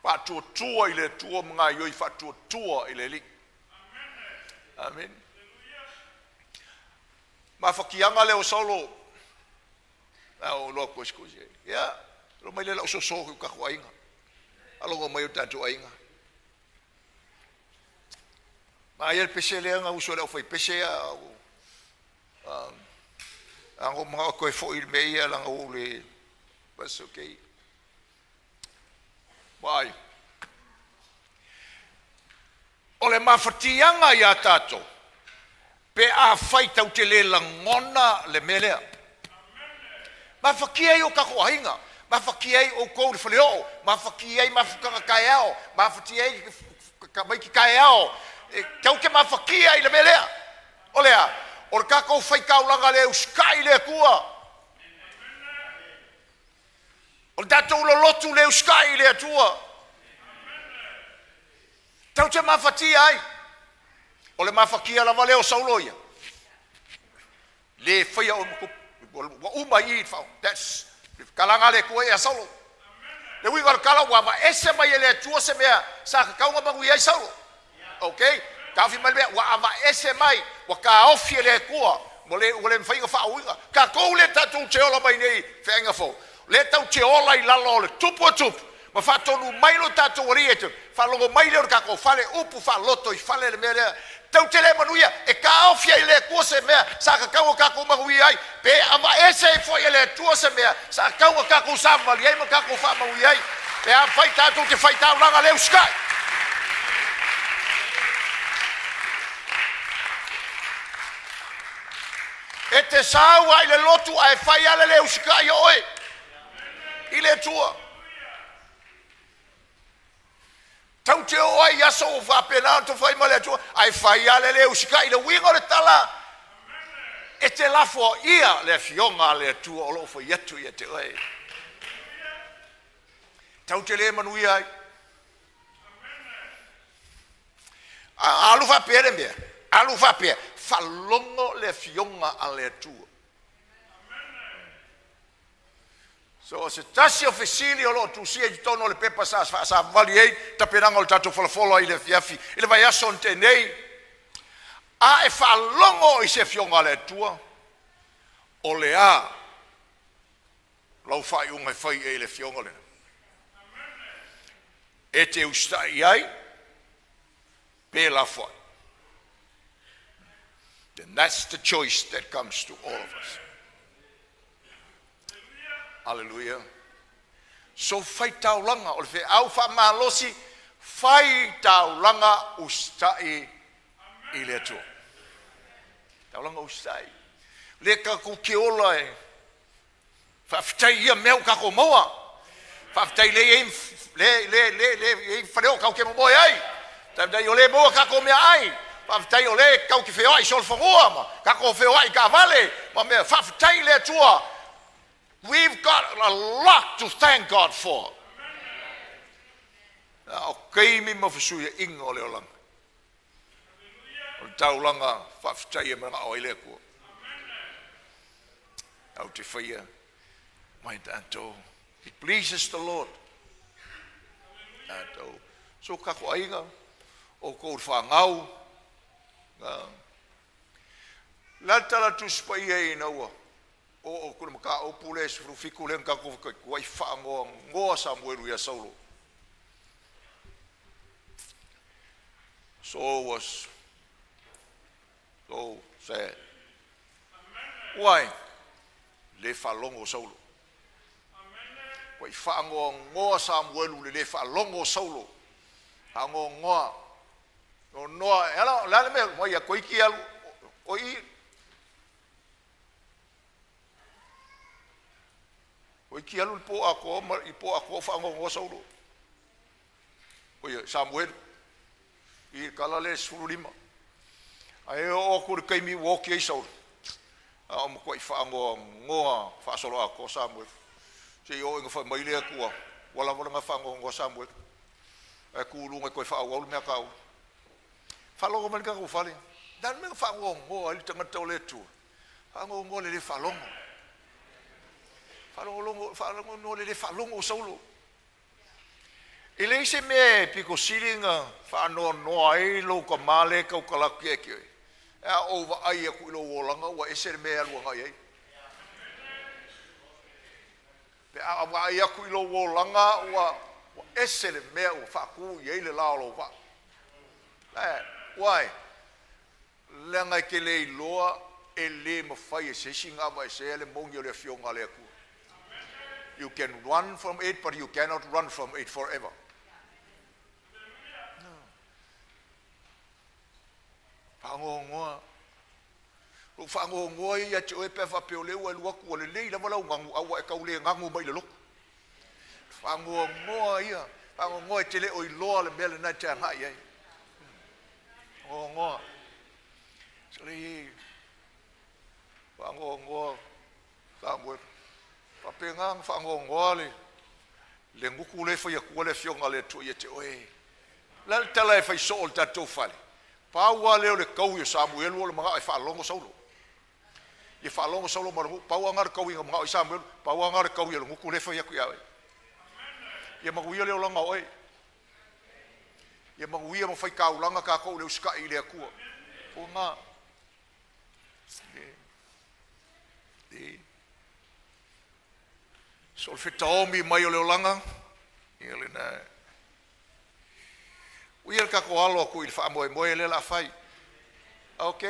Faatuatua i le Atua ma gaoioi faatuatua i le Alii. Amen. Mafatiaga lea o Saulo. A o loa koe sikusi. Ia, lo mai le lau soso ki tatou aiga. Alofa mai o tatou aiga. Ma ia le pese lea na uso le au pese ia a ngo mga koe foi i le mea ia langa ua le That's okay. Why? O le mafatiaga iā tatou, pe afai tatou te le lagona le mea lea. Mafatia ai o tatou aiga, mafatia ai outou i le faleoo, mafatia ai mafutaga taeao, mafatia ai tamaiti taeao, tatou te mafatia i le mea lea. O le a? O le tatou faitaulaga le usitai i le Atua. O le tatou lolotu le usitai i le Atua. Tatou te mafatia ai. O le mafatia lava lea o Saulo ia. Le faia o ua uma i i that's kalaga a le Atua ia Saulo. Le uiga o le tala ua avaese mai e le Atua se mea sa tatau ona manuia ai Saulo. Okay? Taofi mai le mea ua avaese mai, ua taofi e le Atua, ua le ua le mafai ona faauiga. Tatou lea tatou te ola mai nei feaiga fou, lea tatou te ola i lalo o le tupu o tupu, ma faatonu mai lo tatou Alii e te faalogo mai lea o le tatou fale, upu faaloto i fale le mea lea. Tatou te le manuia, e taofi ai e le Atua se mea sa tatau ona tatou manuia ai, pe avaese ai foi e le Atua se mea sa tatau ona tatou savavali ai ma tatou faamanuia ai, pe afai tatou te faitaulaga le usitai. E te sau lava i le lotu ae fai lava le le usitai o oe i le Atua. Tatou te oo ai i aso ua faapena ona fai ma le Atua, ae fai lava le le usitai. I le uiga o le tala, e te lafoaia le afioga a le Atua o lo o fai atu ia te oe. Tatou te le manuia ai. A alu faapea le mea, alu faapea, faalogo le afioga a le Atua. So o se tasi o fesili o lo o tusia i totonu o le pepa sa faasavali ai tapenaga o le tatou folafola i le afiafi i le vaiaso na tea nei. A e faalogo i se Afioga a le Atua, o le a lau faaiuga e fai i ai i le Afioga lena? E te usitai i ai pe lafoai. Then that's the choice that comes to all of us. Hallelujah. So faitaulaga o le feau faamalosi, faitaulaga usitai i le Atua. Taulaga usitai. Le tatou te ola e faafetai ia mea ua tatou maua. Faafetai le i le le le le i ai faleoo tatou te momoe ai. Faafetai o lea e maua tatou meaai. Faafetai o lea tatou te feoai solofanua ma tatou feoai i taavale ma mea. Faafetai i le Atua. We've got a lot to thank God for. A o taimi ma fesuiaiga o le olaga. O le taulaga faafetai e manao ai le Atua. Au te faia mai tatou. It pleases the Lord. Tatou. So kako aiga o kou whangau. La tala tusi paia ina ua o o kula mataupu lea e 17 lea na tatou ua i faanoanoa Samuelu ia Saulo. Saul was so sad. Why? Le faalogo o Saulo. Ua i faanoanoa Samuelu le le faalogo o Saulo. Faanoanoa. Nonoa, e ala, le a le mea, mai ia toeiti alu, o i, toeiti alu le po atoa, ma, i po atoa o faanoanoa Saulo. O ia, Samuelu, i le tala lea e 15. Ae oo atu i le taimi ua oti ai Saulo, a o matuai faanoanoa faasoloatoa Samuelu. Seia oo ina fai mai le Atua, ua lava lena faanoanoa Samuelu. Ae tu i luga e toe faaauau le mea a taua. Faalogo mai le tatou fale. Le a le mea na faanoanoa ai le tagata o le Atua? Faanoanoa le le faalogo. Faalogologo, faanoanoa le le faalogo o Saulo. E leai se mea e pito sili ona faanoanoa ai lou tama lea e tautala atu ia te oe, a ou vaai atu i lou olaga ua ese le mea e alu agai ai. Pe a vaai atu i lou olaga ua ese le mea ua faatu i ai le la o lou vaa. Why? Leaga e te le iloa e le mafai e se isi ona aveesea le moni o le Afioga a le Atua. You can run from it, but you cannot run from it forever. No. Faanoanoa. Lou faanoanoa ia ia te oe pe a faapea o lea ua e alu atu ua lelei lava lau ganu a ua e tau le ganu mai i le lotu. Faanoanoa ia, faanoanoa e te le o iloa le mea lena e te agai i ai. Faanoanoa. Sole, faanoanoa Samuel. Faapena ona faanoanoa le le gutu lea e fai atua le Afioga a le Atua ia te oe. O le a le tala e fai soo o le tatou fale? Pau lava lea o le taui o Samuelu o le manao e faalogo Saulo. Ia faalogo Saulo ma le nuu, pau lava lena o le tauiga manao i Samuelu, pau lava lena o le taui a le gutu lea e fai atu ia oe. Ia manuia le olaga o oe. Ia manuia ma faitaulaga tatou i le usitai i le Atua. O lena. So o le fetaomi mai o le olaga, ia lena. Ua ia le tatou alo atu i le faamoemoe lea o le a fai. Ok.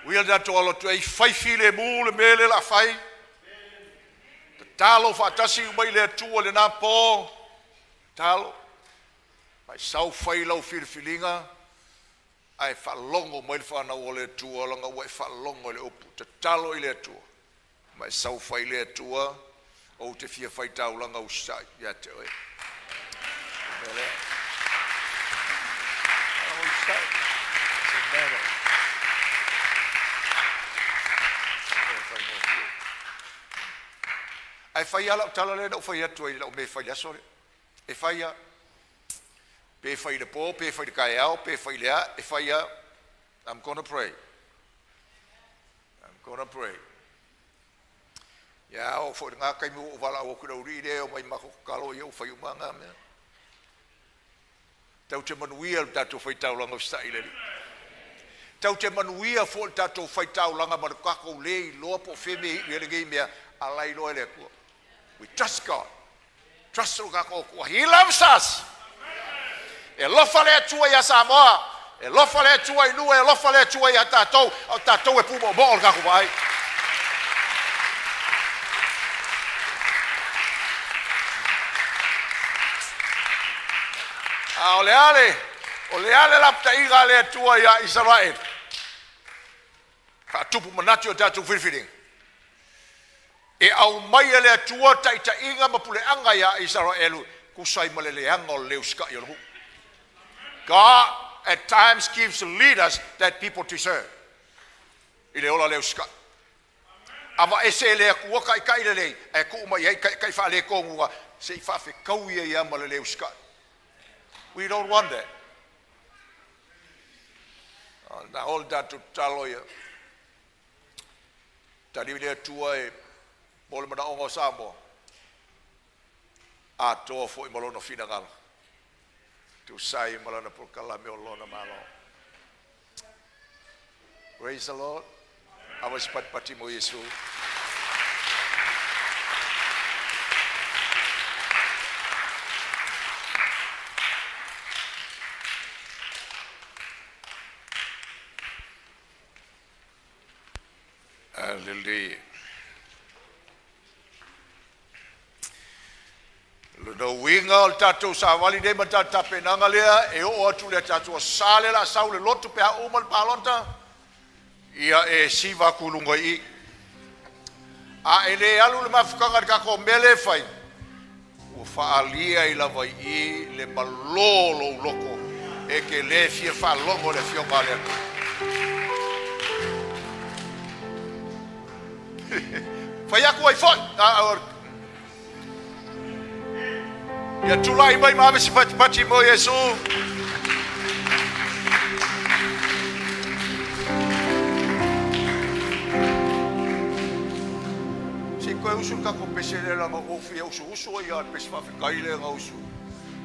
Ua ia le tatou alo atu ai fai filemu le mea lea o le a fai. Tatalo faatasi uma i le Atua i lena po. Tatalo. Mai sau fai lau filifiliga ae faalogo mai le fanau o le Atua leaga ua e faalogo i le upu. Tatalo i le Atua. Ma e sau fai le Atua, ou te fia faitaulaga usitai ia te oe. O le mea lea. Taulaga usitai. Se mea lea. Ae fai lava lau tala lea na ou fai atu ai i lau mea e fai i le aso lea. E fai lava. Pe fai i le po, pe fai i le taeao, pe fai i le a, e fai lava. I'm gonna pray. I'm gonna pray. Ia oo foi i lena taimi ua ou valaau atu i le aualii lea e omai matou tatalo ia ua fai uma na mea. Tatou te manuia le tatou faitaulaga usitai i le Alii. Tatou te manuia foi i le tatou faitaulaga ma le tatou le iloa po o fea le mea e iu i ai lenei mea, a o la e iloa e le Atua. We trust God. Trust lo tatou Atua. He loves us. E alofa le Atua iā Samoa, e alofa le Atua i nuu, e alofa le Atua iā tatou, a o tatou e pumoomoo le tatou vaai. A o le a le, o le a le lapataiga a le Atua iā Isaraelu? Faatupu manatu i a tatou filifiliga. E aumai e le Atua taitaiga ma puleaga iā Isaraelu tusa ai ma le leaga o le le usitai o le nuu. God at times gives leaders that people deserve. I le ola le usitai. Aveese e le Atua taitai lelei, ae tuu mai ai taitai faaletonuga se i faafetaui ai lava ma le le usitai. We don't want that. Na o le tatou tatalo ia. Tali le Atua e mo le manaoga o Samoa, atoa foi ma lona finagalo, tusa ai ma lana polokalame o lona Malo. Praise the Lord. Ava se patipati mo Iesu. Aleluia. Lona uiga o le tatou savali nei ma le tatou tapenaga lea e oo atu le tatou asa lea o le a sau le lotu pe a uma le palota, ia e siva atu i luga i i. A e le alu le mafutaga i le tatou mea lea e fai, ua faaalia ai lava i i le malo o lou loto e te le fia faalogo i le Afioga a le Atua. Fai atu ai foi. Ia tulai mai ma ave se patipati mo Iesu. Se i toe usu le tatou pese lea leaga ua ou fia usuusu ai lava i le pese faafetai lea na usu.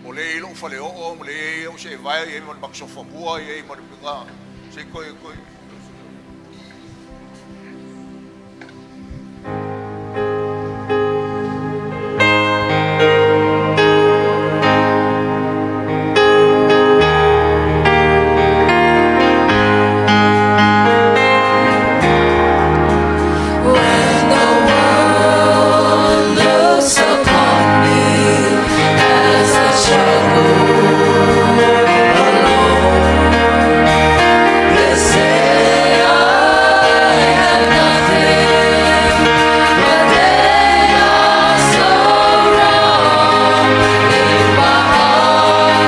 O lea e i ai lou faleoo, o lea e i ai ou seevae, e i ai ma le matou sofamua, e i ai ma le piga. Se i toe toe. When the world looks upon me as I struggle alone, they say I have nothing, but they are so wrong. In my heart,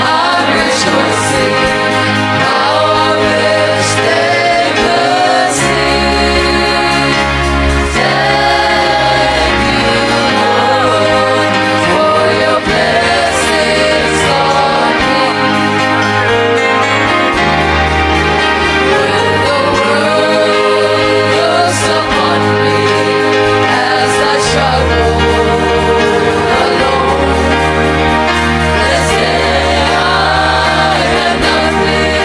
I'm rejoicing. How I wish they could see. Thank you, Lord, for your blessings on me. When the world looks upon me as I struggle alone, they say I have nothing,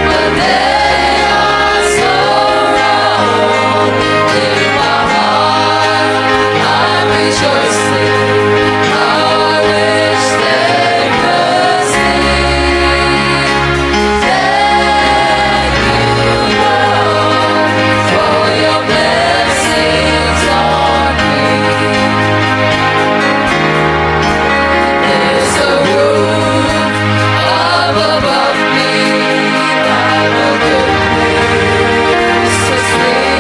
but they are so wrong. In my heart, I'm rejoicing. How I wish they could see. Thank you, Lord, for your blessings on me. There's a roof up above me. I've a good place to sleep.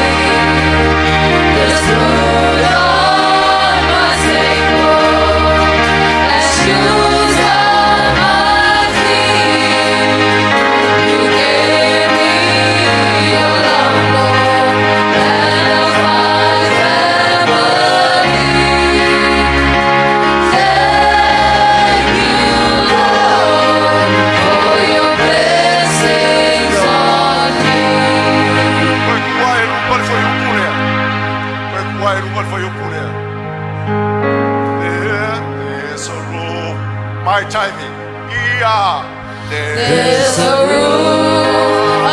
There's food on my table and shoes on my feet. You gave me your love, Lord, and a fine family. Thank you, Lord, for your blessings on me. Koe kua e lupa le fuaiupu lea. Koe kua e lupa le fuaiupu lea. There is a room. My timing. Ia. There There's a roof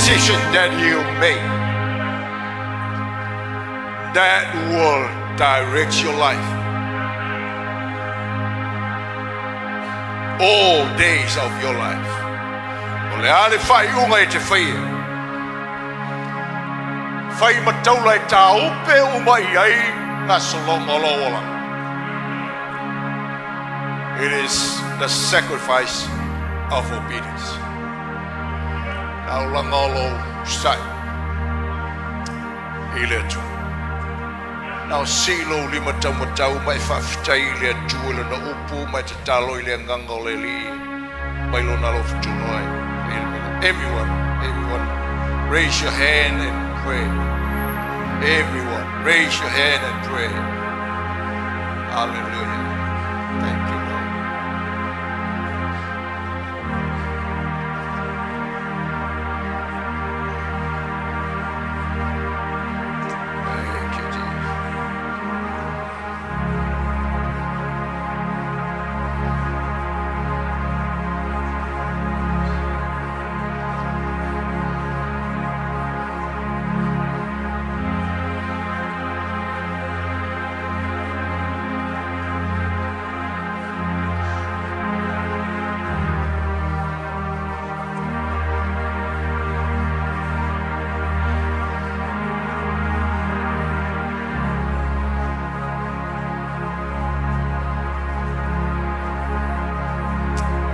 decision that you make that will direct your life all days of your life. O le a le faaiuga e te faia? Fai ma taula e tāupe uma i ai gasologa o lou olaga. It is the sacrifice of obedience. Taulaga o lou onosai i le Atua. Na o sii lou lima taumatau ma e faafetai i le Atua i lana upu ma e tatalo i le agaga o le Alii mai lona alofa tunoa ai. Everyone, everyone, raise your hand and pray. Everyone, raise your hand and pray. Hallelujah. Thank you, Lord. Thank you, Jesus.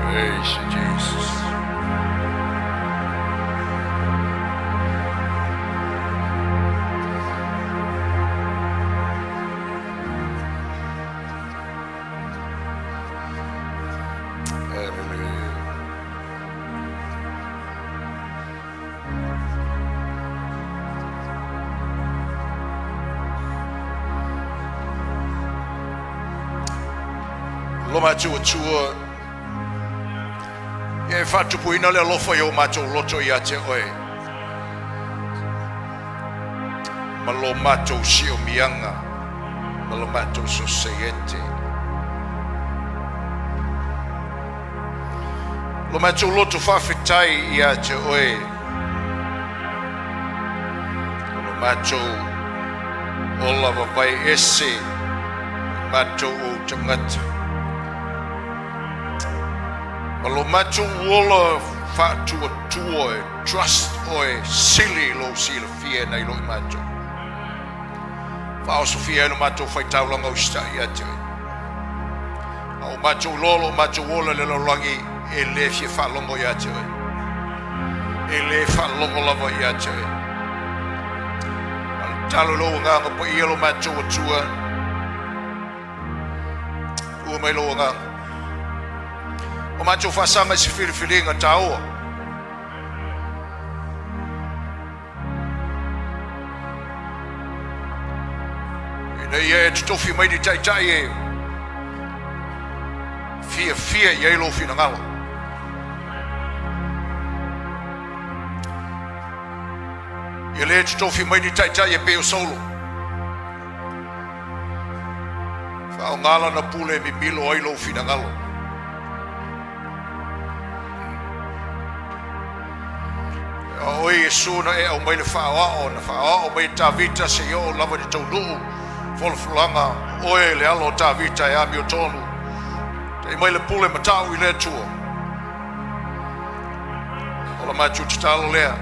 Praise you, Jesus. Hallelujah. Lo matou Atua, ia e faatupuina le alofa i o matou loto ia te oe, ma lo matou siomiaga, ma lo matou sosaiete. Lo matou loto faafetai ia te oe, o lo matou ola vavae ese i matou ou tagata. Ma lo matou ola faatuatua e trust oe sili lou silafia nai lo i matou. Faaosofia ai lo matou faitaulaga usitai ia te oe. A o matou iloa lo matou ola i le lalolagi e le fia faalogo ia te oe. E le faalogo lava ia te oe. A le tatalo i lou agaga paia lo matou Atua, ua mai lou agaga. O matou faasaga i se filifiliga taua. Ina ia e totofi mai ni taitai e fiafia i ai lou finagalo. Ia le totofi mai ni taitai e pei o Saulo. Faaaoga lana pule e mimilo ai lou finagalo. A oe Iesu na e aumai le faaoao, na faaoao mai e Tavita seia oo lava i le taunuu folafolaga, oe le alo o Tavita e amiotonu. Tai mai le pule matau i le Atua. O la matou tatalo lea.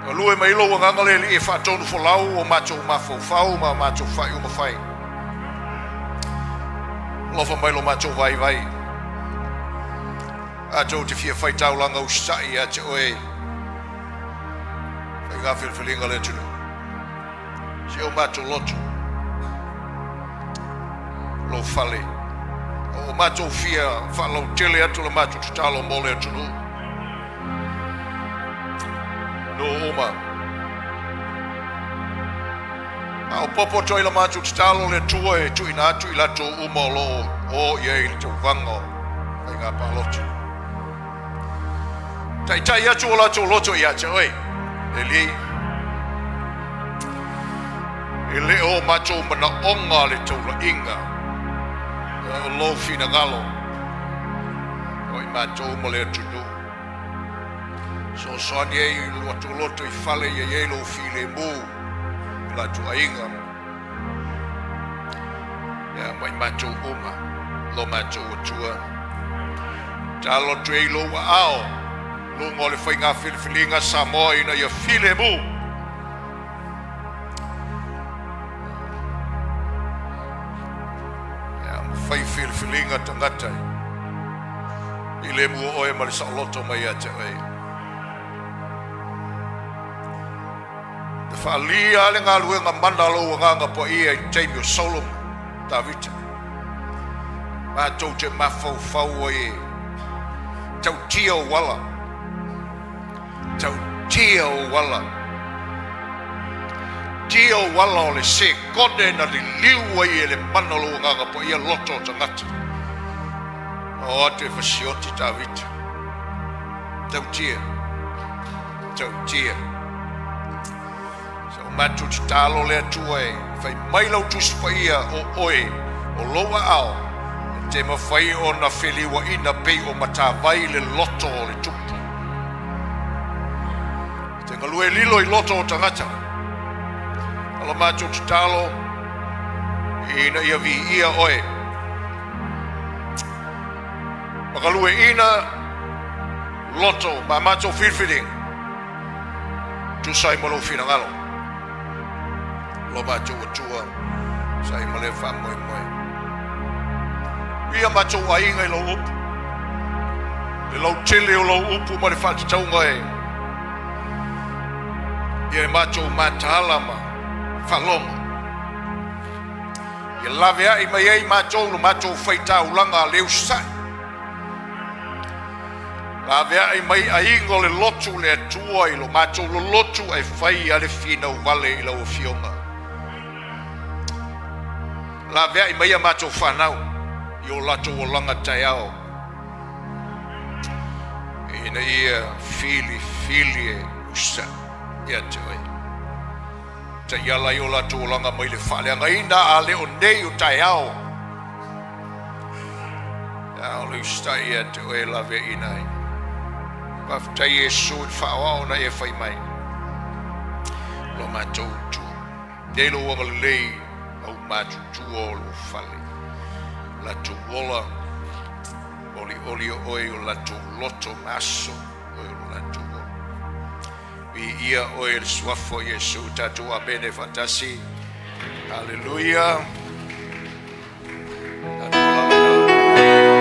Galue mai lou agaga le Alii e faatonu folau o matou mafaufau ma matou faaiuga fai. Alofa mai lo matou vaivai. Matou te fia fai taulaga usitai ia te oe. Faiga filifiliga le atunuu. Si o matou loto. Lou fale. O matou fia faalautele atu le matou tatalo mo le atunuu. No uma. A o popo atu ai la matou tatalo le Atua e tuuina atu i latou uma o lo o i ai i le tauvaga o faiga palota. Taitai atu o latou loto ia te oe, e Alii. E le o matou manaoga le taulaiga o lou finagalo. O i matou ma le atunuu. Fesoasoani ai i lo latou lotoifale ia i ai lou filemu i latou aiga ia ma i matou uma, lo matou Atua. Tatalo atu ai i lou aao luga o le faiga filifiliga a Samoa ina ia filemu. Ia ma fai filifiliga tagata i le mua oe ma le saoloto mai ia te oe. Na faaalia le galuega mana a lou agaga paia i le taimi o Saulo ma Tavita. Matou te mafaufau ai e tautia ou ala, tautia ou ala, tia ou ala o le sekone na liliu ai e le mana o lou agaga paia loto o tagata. O atu e fasioti Tavita. Tautia, tautia. Sa o matou tatalo le Atua e fai mai lau Tusi Paia o oe o lou aao e te mafai ona feliuaina pei o matavai le loto o le tupu. E te galue lilo i loto o tagata. O la matou tatalo ina ia viia oe. Ma galueaiina loto ma matou filifiliga tusa ai ma lou finagalo. Lo matou Atua sa ai ma lea faamoemoe. Ia matou aiga i lau upu, le lautele o lau upu ma le faatatauga e ia e matou mataala ma faalogo. Ia laveai mai ai matou lo matou faitaulaga a le usitai. Laveai mai aiga o le lotu le Atua i lo matou lolotu ae fai a le finau vale i lau Afioga. Laveai mai a matou fanau i o latou olaga taeao ina ia filifili e usitai ia te oe. Taiala ai o latou olaga mai le faaleagaina a le o nei o taeao. A o le usitai ia te oe e laveaiina ai. Faafetai Iesu i le faaoao na e fai mai. Lo matou tu. Nei lou agalelei au matutua o lou fale. Latou ola, olioli o oe o latou loto ma aso oe o lo latou ola. Viia oe le suafa o Iesu, tatou amene faatasi. Haleluia. Tatou alaala i lalo.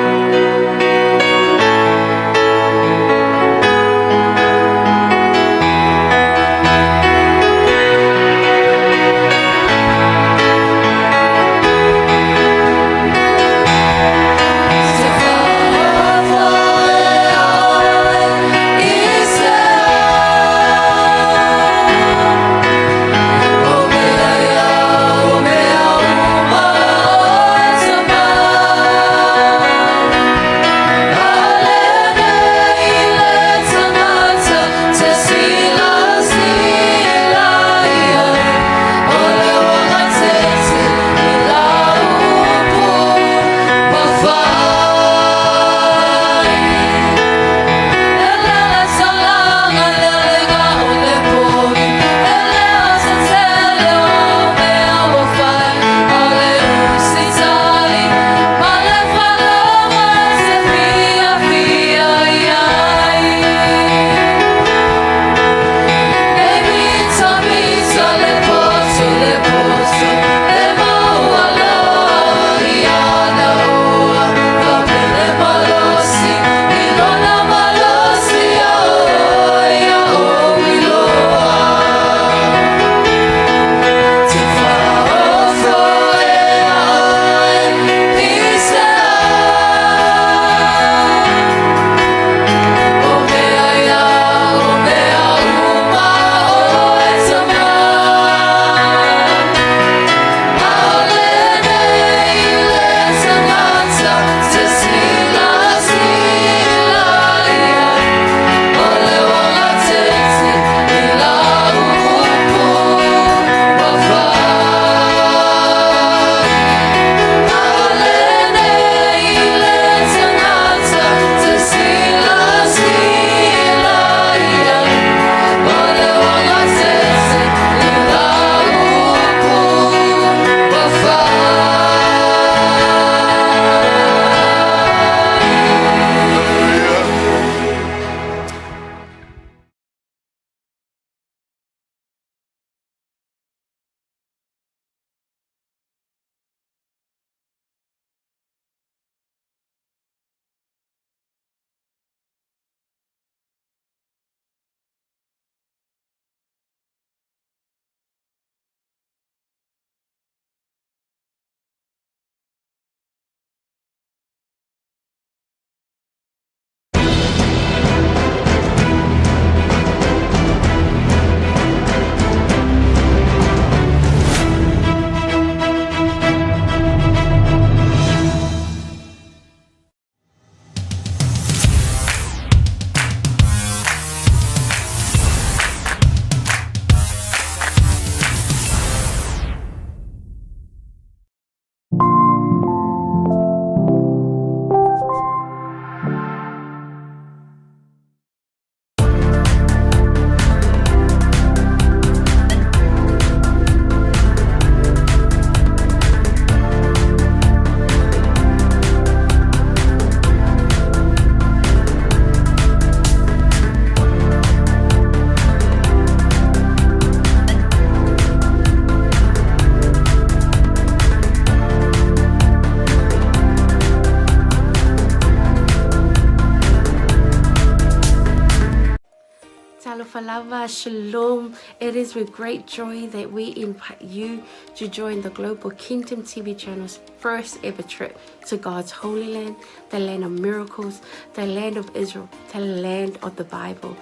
lava, shalom. It is with great joy that we invite you to join the Global Kingdom TV channel's first ever trip to God's holy land, the land of miracles, the land of Israel, the land of the Bible.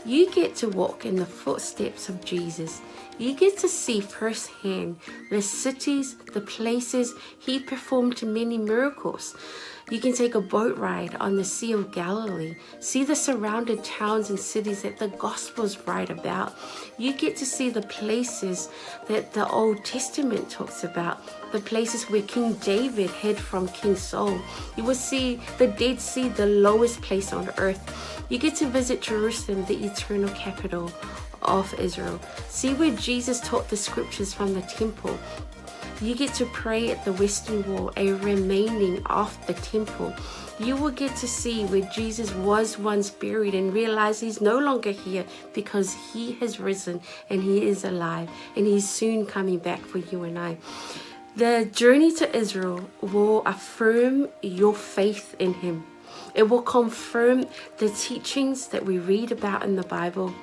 You get to walk in the footsteps of Jesus. You get to see firsthand the cities, the places he performed many miracles. You can take a boat ride on the Sea of Galilee, see the surrounded towns and cities that the Gospels write about. You get to see the places that the Old Testament talks about, the places where King David hid from King Saul. You will see the Dead Sea, the lowest place on earth. You get to visit Jerusalem, the eternal capital of Israel. See where Jesus taught the scriptures from the temple. You get to pray at the Western Wall, a remaining of the temple. You will get to see where Jesus was once buried and realize he's no longer here because he has risen and he is alive and he's soon coming back for you and I. The journey to Israel will affirm your faith in him. It will confirm the teachings that we read about in the Bible.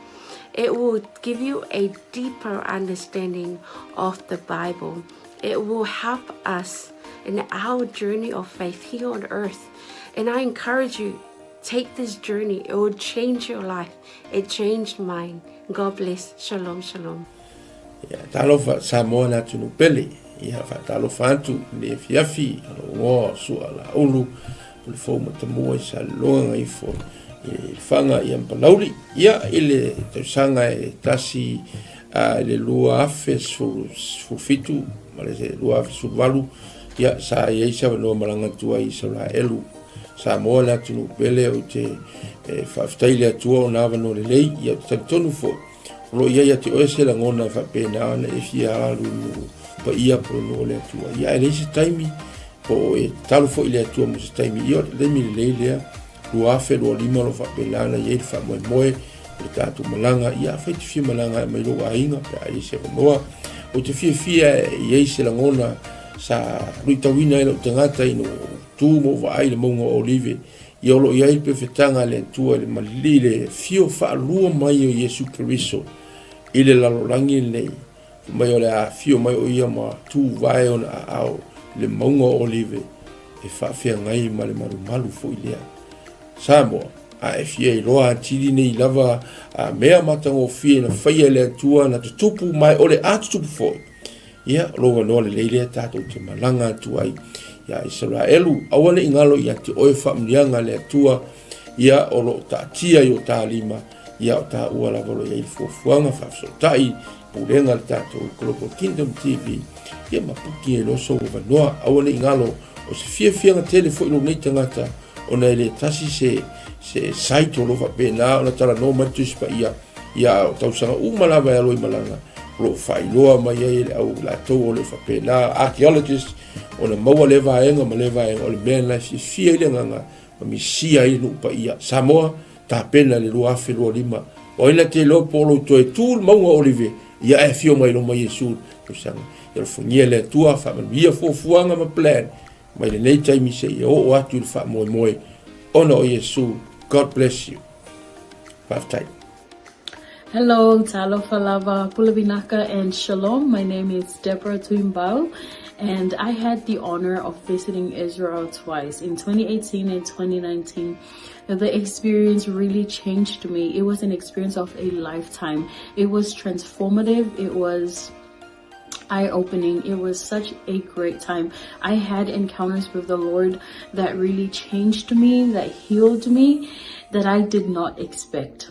It will give you a deeper understanding of the Bible. It will help us in our journey of faith here on earth. And I encourage you, take this journey. It will change your life. It changed mine. God bless. Shalom, shalom. Ia, talofa Samoa le atunuu pele. Ia, faatalofa atu i le afiafi o lou igoa o Sua Laulu o le fou matamua i Saleloga Gagaifo i Lefaga ia ma Palauli. Ia, i le tausaga e tasi i le 2017 ma le 2018, ia, sa i ai se avanoa malaga atu ai i Isaraelu. Samoa le atunuu pele ou te faafetai i le Atua ona avanoa lelei, ia ou te talitonu foi O lo o i ai ia te oe se lagona e faapena ona e fia alu i nuu paia po o nuu o le Atua. Ia ae leai se taimi po o e tatalo foi i le Atua mo se taimi. Ia o le taimi lelei lea, 2025 o lo o faapena ona i ai le faamoemoe o le tatou malaga. Ia afai e te fia malaga e aumai lou aiga pe a i ai se avanoa. Ou te fiafia e i ai se lagona sa luitauina ai lou tagata ina ua ou tu ma ou vaai i le mauga o Olive Ia o lo o i ai le pefetaga a le Atua i le malili i le afio faalua mai o Iesu Keriso i le lalolagi lenei, fai mai o le a afio mai o ia ma tuvae ona aao i le mauga o Olive e faafeagai ma le malumalu foi lea. Samoa, a e fia iloa atili nei lava a mea matagofie na faia e le Atua na tutupu ma e o le a tutupu foi, Ia, o lou avanoa lelei lea tatou te malaga atu ai iā Isaraelu. Aua ne i galo ia te oe faamanuiaga a le Atua, ia o lo o taatia i o ta lima, ia o taua lava o lo o i ai le fuafuaga faafesootai, pulega a le tatou Global Kingdom TV, ia ma puki ai loa sou avanoa. Aua ne i galo, o se fiafiaga tele foi lou nei tagata, ona e le tasi se, se site o lo o faapena ona talanoa mai le Tusi Paia, Ia, o tausaga uma lava e alo i malaga, o lo o faailoa mai ai e le au latou o le faapena, archaeologist, ona maua lea vaega ma lea vaega, o le mea lena e fiafia ai le agaga ma misia ai le nuu paia. Samoa, tapena i le 2025. O ai na te iloa po o lou toe tu le mauga o Olive, ia ae afio mai loma Iesu i le tausaga. Ia alofagia e le Atua, faamanuia fuafuaga ma plan mai lenei taimi seia oo atu i le faamoemoe ona o Iesu. God bless you. Faafetai. Hello, talofa lava, pule vinaka and shalom. My name is Deborah Tuimbau and I had the honor of visiting Israel twice in 2018 and 2019. The experience really changed me. It was an experience of a lifetime. It was transformative. It was eye-opening. It was such a great time. I had encounters with the Lord that really changed me, that healed me, that I did not expect.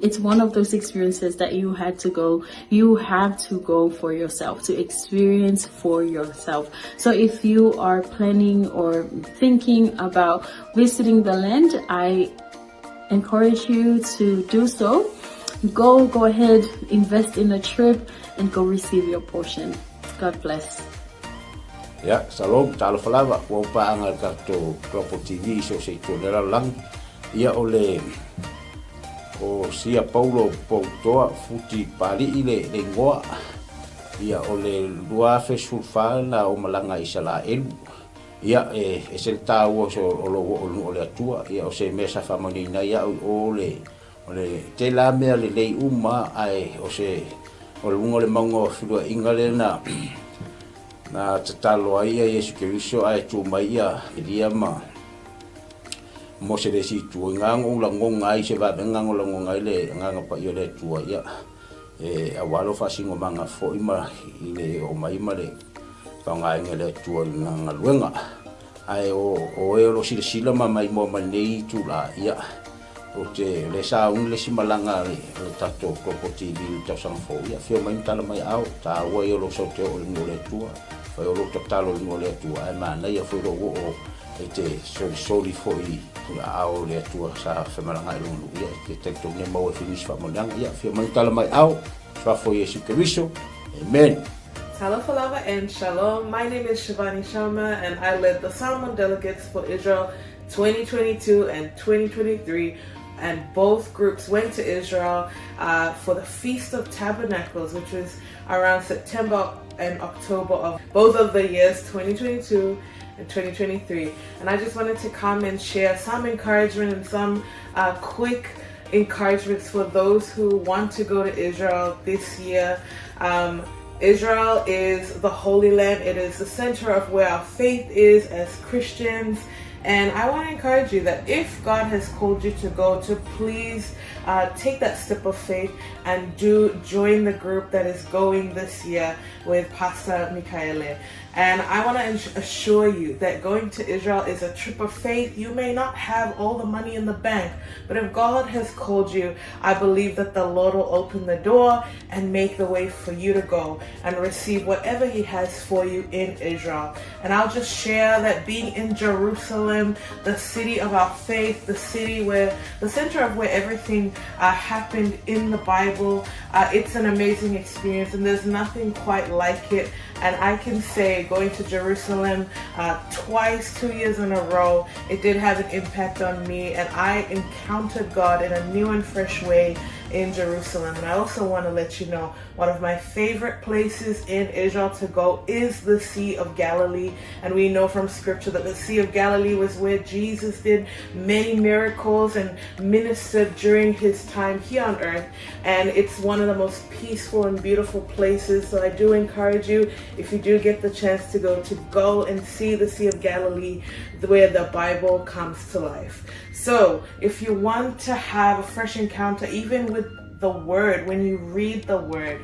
It's one of those experiences that you had to go, you have to go for yourself, to experience for yourself. So if you are planning or thinking about visiting the land, I encourage you to do so. Go, go ahead, invest in a trip and go receive your portion. God bless. Ia, shalom, talofa lava, ua ou paaga i le tatou Global TV i so o se itu o le lalolagi. Ia, o le, o Sia Paulo Poutoa Futi Papali'i le, le igoa. Ia, o le 2014 na ou malaga i Isalaelu. Ia, e ese le taua o lou oo i le nuu o le Atua. Ia, o se mea sa faamanuiaina ai au i o le O le tele lava mea lelei uma ae o se o luga o le mauga o feluaiga lea na na tatalo ai ia Iesu Keriso ae tu mai ia Elia ma Mose le isi itu. I na ou lagona ai se vavega na lagona ai le Agaga Paia o le Atua ia e aua lou faasinomaga foi ma i le oo mai ma le faaaogaina e le Atua i lana galuega. Ae o o e o lo o silasila ma maimoa mai lenei itula, ia, ou te, o lea sa auni le isi malaga a le, a le tatou Global TV i le tausaga fou, ia, afio mai ma tala mai aao, taua ia o lou sau te oo i le nuu o le Atua, fai o lou tatalo i le nuu o le Atua, ae manaia foi lou oo e te solisoli foi i le aao o le Atua sa femalagaai i lona nuu, ia, e te talitonu e maua ai foi nisi faamanuiaga, ia, afio mai ma tala mai aao, Suafa o Iesu Keriso, Amen. Talofa lava and shalom. My name is Shivani Sharma and I led the Samoan delegates for Israel 2022 and 2023 and both groups went to Israel uh, for the Feast of Tabernacles, which was around September and October of both of the years 2022 and 2023. And I just wanted to come and share some encouragement and some uh, quick encouragements for those who want to go to Israel this year. Um, Israel is the Holy Land. It is the center of where our faith is as Christians. And I want to encourage you that if God has called you to go, to please uh, take that step of faith and do join the group that is going this year with Pastor Mikaele. And I want to assure you that going to Israel is a trip of faith. You may not have all the money in the bank, but if God has called you, I believe that the Lord will open the door and make the way for you to go and receive whatever He has for you in Israel. And I'll just share that being in Jerusalem, the city of our faith, the city where the center of where everything uh, happened in the Bible, uh, it's an amazing experience, and there's nothing quite like it. And I can say going to Jerusalem uh, twice, two years in a row, it did have an impact on me, and I encountered God in a new and fresh way in Jerusalem. And I also want to let you know one of my favorite places in Israel to go is the Sea of Galilee. And we know from scripture that the Sea of Galilee was where Jesus did many miracles and ministered during his time here on earth. And it's one of the most peaceful and beautiful places. So I do encourage you, if you do get the chance to go, to go and see the Sea of Galilee where the Bible comes to life. So if you want to have a fresh encounter, even with the Word, when you read the Word,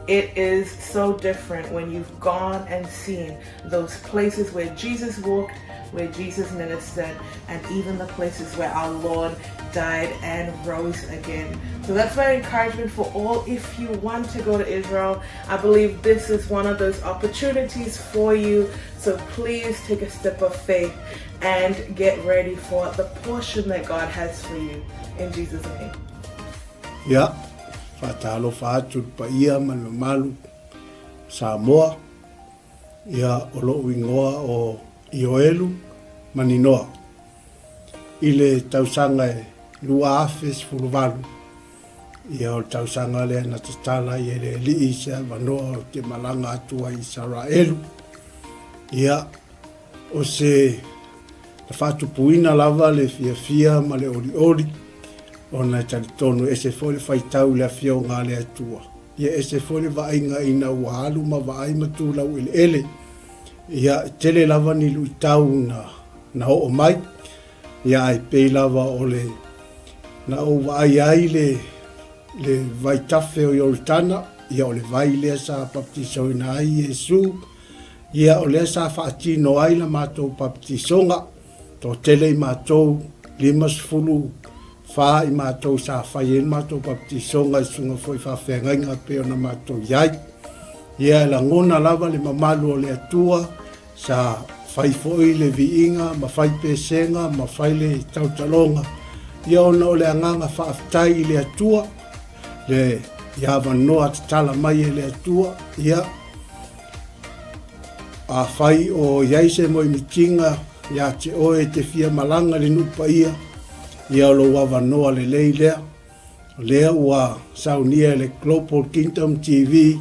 it is so different when you've gone and seen those places where Jesus walked, where Jesus ministered, and even the places where our Lord died and rose again. So that's my encouragement for all. If you want to go to Israel, I believe this is one of those opportunities for you. So please take a step of faith and get ready for the portion that God has for you. In Jesus' name. Ia, faatalofa atu i le paia ma le mamalu o Samoa, ia o lo'u igoa o Ioelu Maninoa. I le tausaga e 2018, ia o le tausaga lea na tatala ai e le Alii se avanoa ou te malaga atu ai i Isaraelu. Ia, O se na faatupuina lava le fiafia ma le olioli, ona e talitonu e ese foi le faitau i le Afioga a le Atua, ia ese foi le vaaiga ina ua alu ma vaai ma tu laueleele. Ia, e tele lava ni luitau na, na oo mai, ia ae pei lava o le na ou vaai ai le, le vaitafe o Ioritana, ia o le vai lea sa baptisoina ai Iesu, Ia, o lea sa faatino ai la matou papatisoga, toatele i matou, 54 i matou sa fai ai le matou papatisoga i susuga foi i faafeagaiga pei ona matou i ai. Ia, e lagona lava le mamalu o le Atua, sa fai foi le viiga ma fai pesega ma fai le tautaloga, ia ona o le agaga faafetai i le Atua, le i avanoa tatala mai e le Atua, ia, Afai o i ai se moemitiga ia te oe e te fia malaga i le nuu paia, ia o lou avanoa lelei lea. O lea ua saunia e le Global Kingdom TV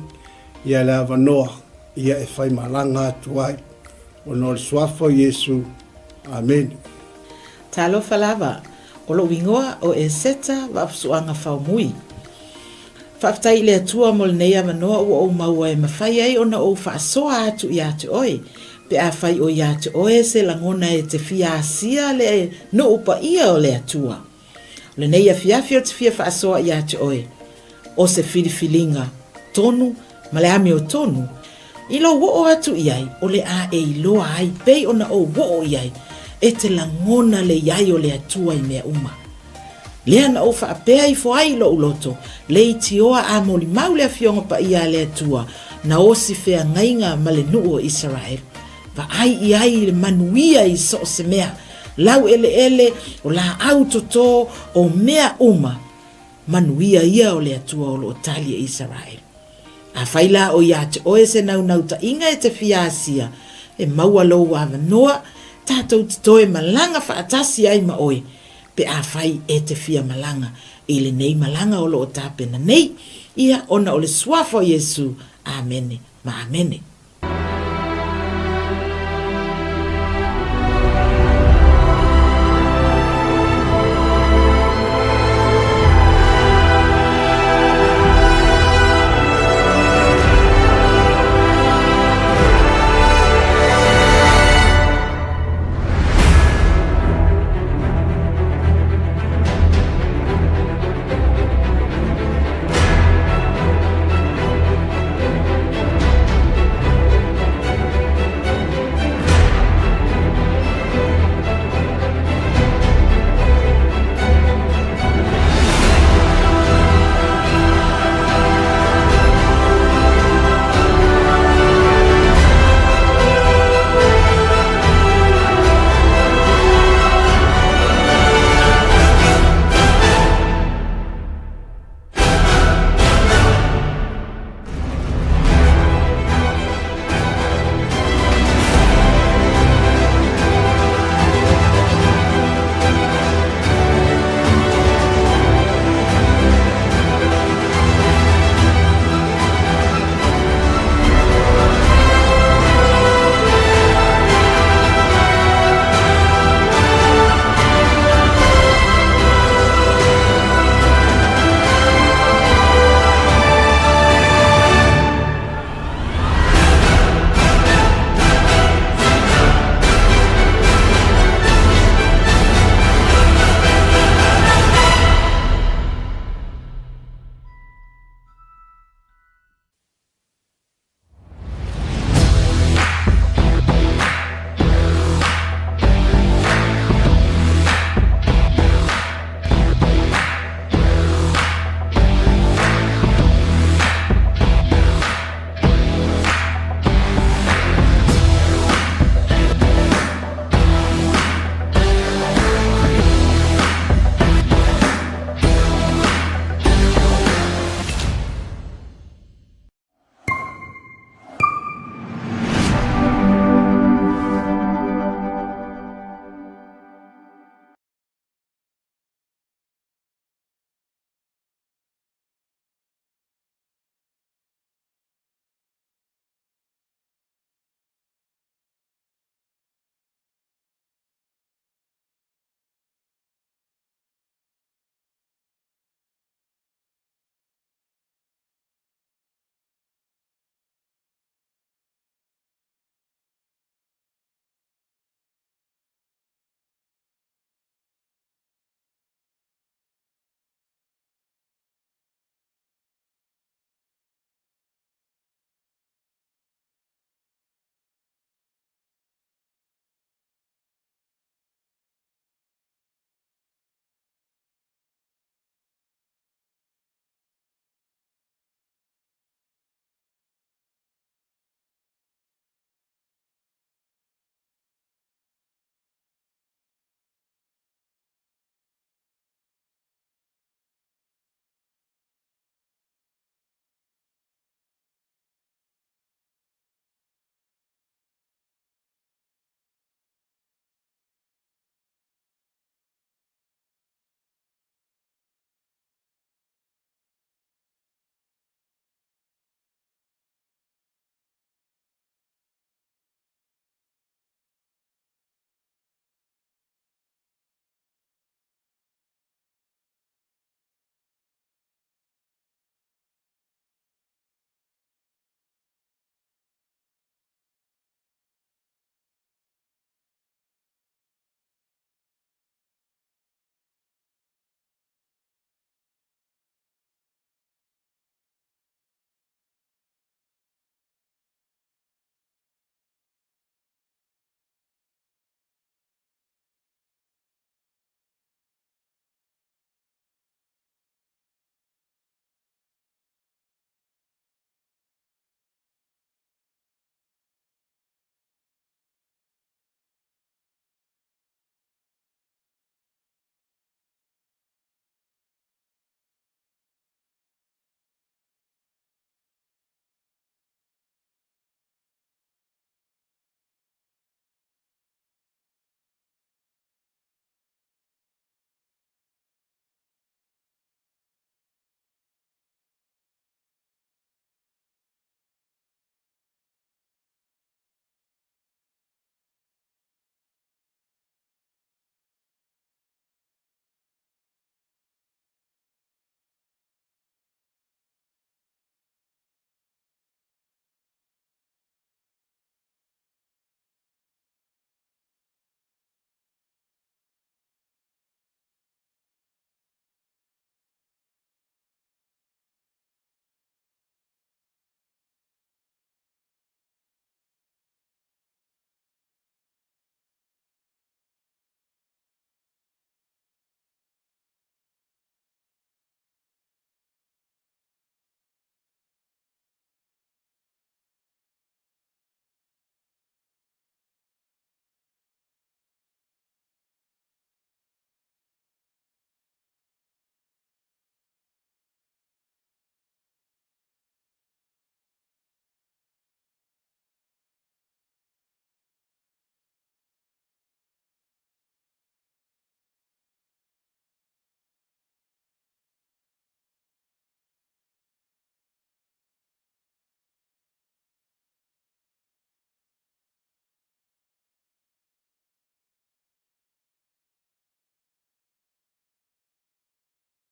ia le avanoa ia e fai malaga atu ai. Ona o le Suafa o Iesu. Amene. Talofa lava. O lou igoa o Eseta Vaafusuaga Faumui. Faafetai i le Atua mo lenei avanoa ua ou maua e mafai ai ona ou faasoa atu ia te oe, pe afai o ia te oe se lagona e te fia asia le nuu paia o le Atua. O lenei afiafi ou te fia faasoa ia te oe, o se filifiliga tonu ma le amiotonu, I lou oo atu i ai, o le a e iloa ai pei ona ou oo i ai, e te lagona le i ai o le Atua i mea uma. Lea na ou faapea ifo ai i lou loto, leitioa a molimau le Afioga Paia a le Atua, na osi feagaiga ma le nuu o Isaraelu. Vaai i ai i le manuia i so o se mea, lau eleele, o laau toto, o mea uma, manuia ia o le Atua o lo o tali e Isaraelu. Afai la o ia te oe se naunautai-ga e te fia asia, e maua lou avanoa, tatou te toe malaga faatasi ai ma oe, pe afai e te fia malaga i lenei malaga o lo o tapena nei, ia ona o le Suafa o Iesu. Amene ma amene.